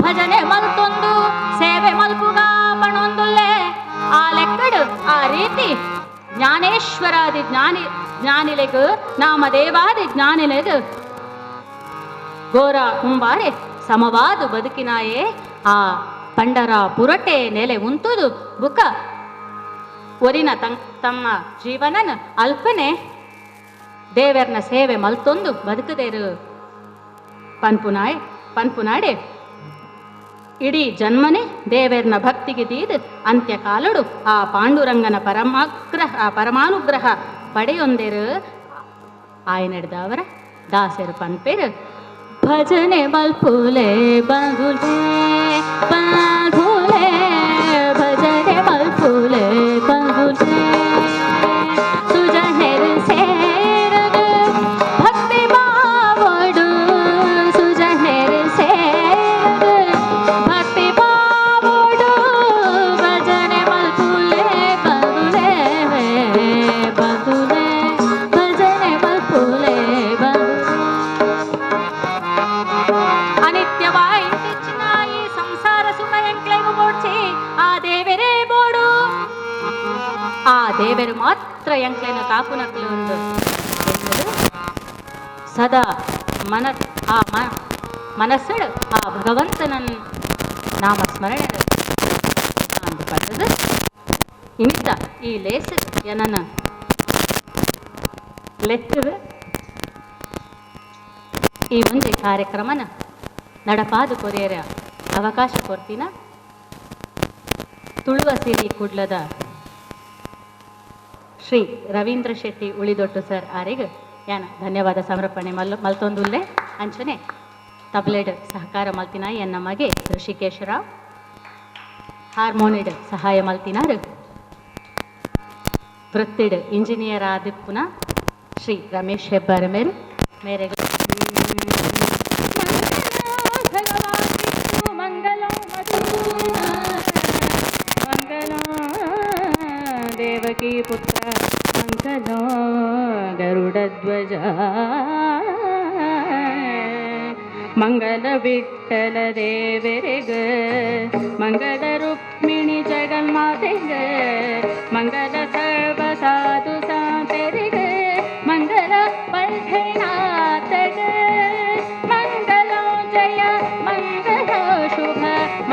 ಭಜನೆ ಮಲ್ತೊಂದು ಸೇವೆ ಮಲ್ಪುಗ ಪಣೊಂದುಲ್ಲೆ. ಆ ಲೆಕ್ಕಡು ಆ ರೀತಿ ಜ್ಞಾನೇಶ್ವರಾದಿ ಜ್ಞಾನಿ ಜ್ಞಾನಿಲೆಗು ನಾಮದೇವಾದಿ ಜ್ಞಾನಿಲೆಗು ಗೋರ ಕುಂಬಾರೆ ಸಮವಾದು ಬದುಕಿನಾಯೇ ಆ ಪಂಡರ ಪುರಟೆ ನೆಲೆ ಉಂತುದು ಬುಕ ಒರಿನ ತಮ್ಮ ಜೀವನನ ಅಲ್ಪನೆ ದೇವರ್ನ ಸೇವೆ ಮಲ್ತೊಂದು ಬದುಕದೇರು ಪನ್ಪುನಾಯ್ ಪನ್ಪುನಾಡೆ ಇಡೀ ಜನ್ಮನೆ ದೇವೆರ್ನ ಭಕ್ತಿಗೆ ದೀದ್ ಅಂತ್ಯಕಾಲಡು ಆ ಪಾಂಡುರಂಗನ ಪರಮಾಗ್ರಹ ಆ ಪರಮಾನುಗ್ರಹ ಪಡೆಯೊಂದೆರು. ಆಯನೆಡ್ದವರ ದಾಸರು ಪನ್ಪೇರು ಭಜನೆ ಮಲ್ಪುಲೆ ಬಂಧುಲೆ ಬಂಧುಲೆ ಭಜನೆ ಮಲ್ಪುಲೆ ಬಂಧುಲೆ ಸುಜನೆರು ಸೇರದು ಭಕ್ತಿ ಭಾವಡು ಸುಜನೆರು ಸೇರದು ಭಕ್ತಿ ಭಾವಡು ಭಜನೆ ಮಲ್ಪುಲೆ ಬಂಧುಲೆ ಬಂಧುಲೆ ಭಜನೆ ಮಲ್ಪುಲೆ ಬಂಧುಲೆ. ಅನಿತ್ಯವಾಯಿಂತಿಚ್ಚಿನ ಈ ಸಂಸಾರ ಸುಖ ಎಂಕ್ಲೆಗು ಬೋಡ್ಚಿ ಆ ದೇವರೇ ಬೋಡು ಆ ದೇವರು ಮಾತ್ರ ಎಂಕ್ಲೆನ ಕಾಪುನಕ್ಲು ಒಂದು ಸದಾ ಮನ ಆ ಮನಸ್ಸಡು ಆ ಭಗವಂತನ ನಾಮ ಸ್ಮರಣೆ ಅಂದು ಪಡೆದು ಇನಿತ ಈ ಲೇಸ್ ಏನನ್ನ ಲೆಕ್ಕದ ಈ ಒಂದು ಕಾರ್ಯಕ್ರಮನ ನಡಪಾದು ಕೊರಿಯರ ಅವಕಾಶ ಕೊಡ್ತೀನ ತುಳುವ ಸಿರಿ ಕುಡ್ಲದ ಶ್ರೀ ರವೀಂದ್ರ ಶೆಟ್ಟಿ ಉಳಿದೊಟ್ಟು ಸರ್ ಆರಿಗೆ ಯಾನ ಧನ್ಯವಾದ ಸಮರ್ಪಣೆ ಮಲ್ತೊಂದುಲ್ಲೆ. ಅಂಚನೆ ತಬ್ಲೆಡ್ ಸಹಕಾರ ಮಲ್ತಿನ ಎನ್ನ ಮಗೆ ಋಷಿಕೇಶ್ ರಾವ್, ಹಾರ್ಮೋನಿಡ್ ಸಹಾಯ ಮಲ್ತಿನಾರು ವೃತ್ತಿಡ್ ಇಂಜಿನಿಯರ್ ಆದಿಪ್ಪುನ ಶ್ರೀ ರಮೇಶ್ ಹೆಬ್ಬಾರ್ ಮೇರು ಮೇರೆಗೆ ದೇವಕಿ ಪುತ್ರ ಮಂಗಲೋ ಗರುಡಧ್ವಜ ಮಂಗಲ ವಿಠಲ ದೇವರೆಗ ಮಂಗಲ ರುಕ್ಮಿಣಿ ಜಗನ್ಮಾತೆಗ ಮಂಗಲ ಸರ್ವ ಸಾಧು ಸಂತರಿಗ ಮಂಗಲ ಪಂಠನಾಥಗ ಮಂಗಲೋ ಜಯ ಮಂಗಲ ಶುಭ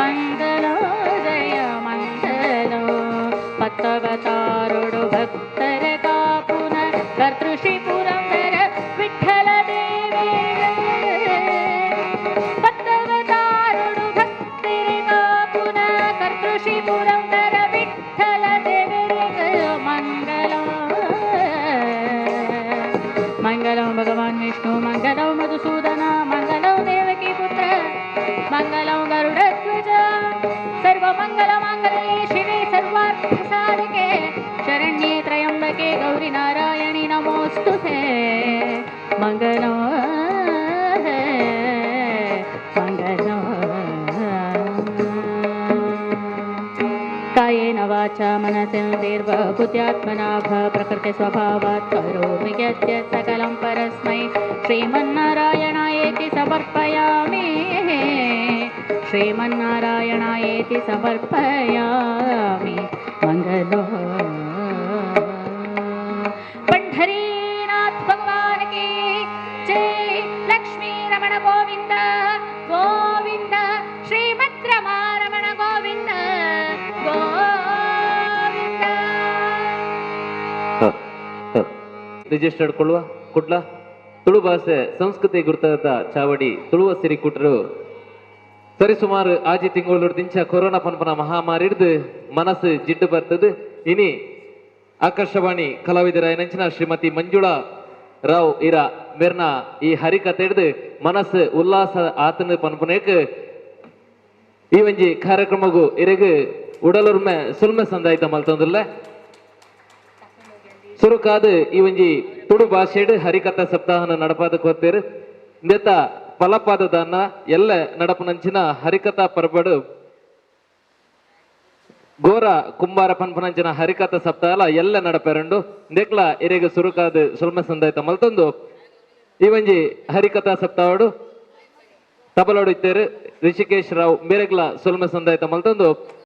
ಮಂಗಲೋ ಜಯ ಮಂಗಲೋ ಪತ್ತವತಾರುಡು ಭಕ್ತರ ಕಾಪುನ ಕರ್ತೃಶ್ರೀ ಪುರಂದರ ವಿಠಲ ದೇವೇರ ಪತ್ತವತಾರುಡು ಭಕ್ತರ ಕಾಪುನ ಕರ್ತೃಶ್ರೀ ಪುರಂದರ ವಿಠಲ ದೇವೇರ. सर्वमङ्गलमाङ्गल्ये शिवे सर्वार्थसाधके शरण्ये त्र्यम्बके गौरि नारायणि नमोऽस्तु ते। मङ्गलो मङ्गलो। कायेन वाचा मनसेन्द्रियैर्वा बुद्ध्यात्मना वा प्रकृतिस्वभावात् करोमि यद्यत् सकलं परस्मै श्रीमन्नारायणायेति समर्पयामि। श्रीमन्नारायणायेति समर्पयामि। मङ्गलो। पंढरीनाथ भगवान की जय। लक्ष्मी रमण गोविंद गोविंद। श्रीमद् रमारमण गोविंद गोविंद। ರಿಜಿಸ್ಟರ್ಡ್ ಕೊಳ್ಳುವ ಕುಡ್ಲ ತುಳು ಭಾಷೆ ಸಂಸ್ಕೃತಿ ಗುರುತಾದ ಚಾವಡಿ ತುಳುವ ಸಿರಿ ಕುಟ್ರು. ಸರಿಸುಮಾರು ಆಜಿ ತಿಂಗಳು ದಿಂಚ ಕೊರೋನಾ ಪನ್ಪನ ಮಹಾಮಾರಿ ಹಿಡ್ದು ಮನಸ್ಸು ಜಿಡ್ಡು ಬರ್ತದೆ. ಇನಿ ಆಕಾಶವಾಣಿ ಕಲಾವಿದರಾಯನಂಚಿನ ಶ್ರೀಮತಿ ಮಂಜುಳಾ ರಾವ್ ಇರ ಮೇರ್ನ ಈ ಹರಿಕತೆ ಹಿಡ್ದು ಮನಸ್ಸು ಉಲ್ಲಾಸ ಆತನ ಪನ್ಪನೇಕ್ ಈ ಒಂಜಿ ಕಾರ್ಯಕ್ರಮಗು ಇರೆಗ್ ಉಡಲುರ್ಮೆ ಸುಲ್ಮೆ ಸಂದಾಯ್ತ ಮಲ್ತೊಂದುಲ್ಲ. ಸುರುಕಾದ್ ಈ ಒಂಜಿ ತುಳು ಭಾಷೆಡ್ ಹರಿಕಥಾ ಸಪ್ತಾಹನ ನಡಪಾದ ಕೊರ್ತೇರು. ಇಂದೆತ ಫಲಪಾದದಾನ ಎಲ್ಲ ನಡಪನಂಚಿನ ಹರಿಕಥಾ ಪರ್ಬಡು ಗೋರ ಕುಂಬಾರ ಪನ್ಪನಂಚಿನ ಹರಿಕಥಾ ಸಪ್ತಾಹ ಎಲ್ಲ ನಡಪೆರಂಡು. ಇಂದೆಕ್ಲ ಇರೆಗ್ ಸುರುಕಾದ್ ಸುಲ್ಮೆ ಸಂದಾಯ್ತ ಮಲ್ತೊಂದು ಈ ಒಂಜಿ ಹರಿಕಥಾ ಸಪ್ತಾಹಡು ತಬಲೋಡು ಇತ್ತೇರು ರಿಷಿಕೇಶ್ ರಾವ್ ಮೇರೆಗ್ಲ ಸುಲ್ಮೆ ಸಂದಾಯ್ತ ಮಲ್ತೊಂದು.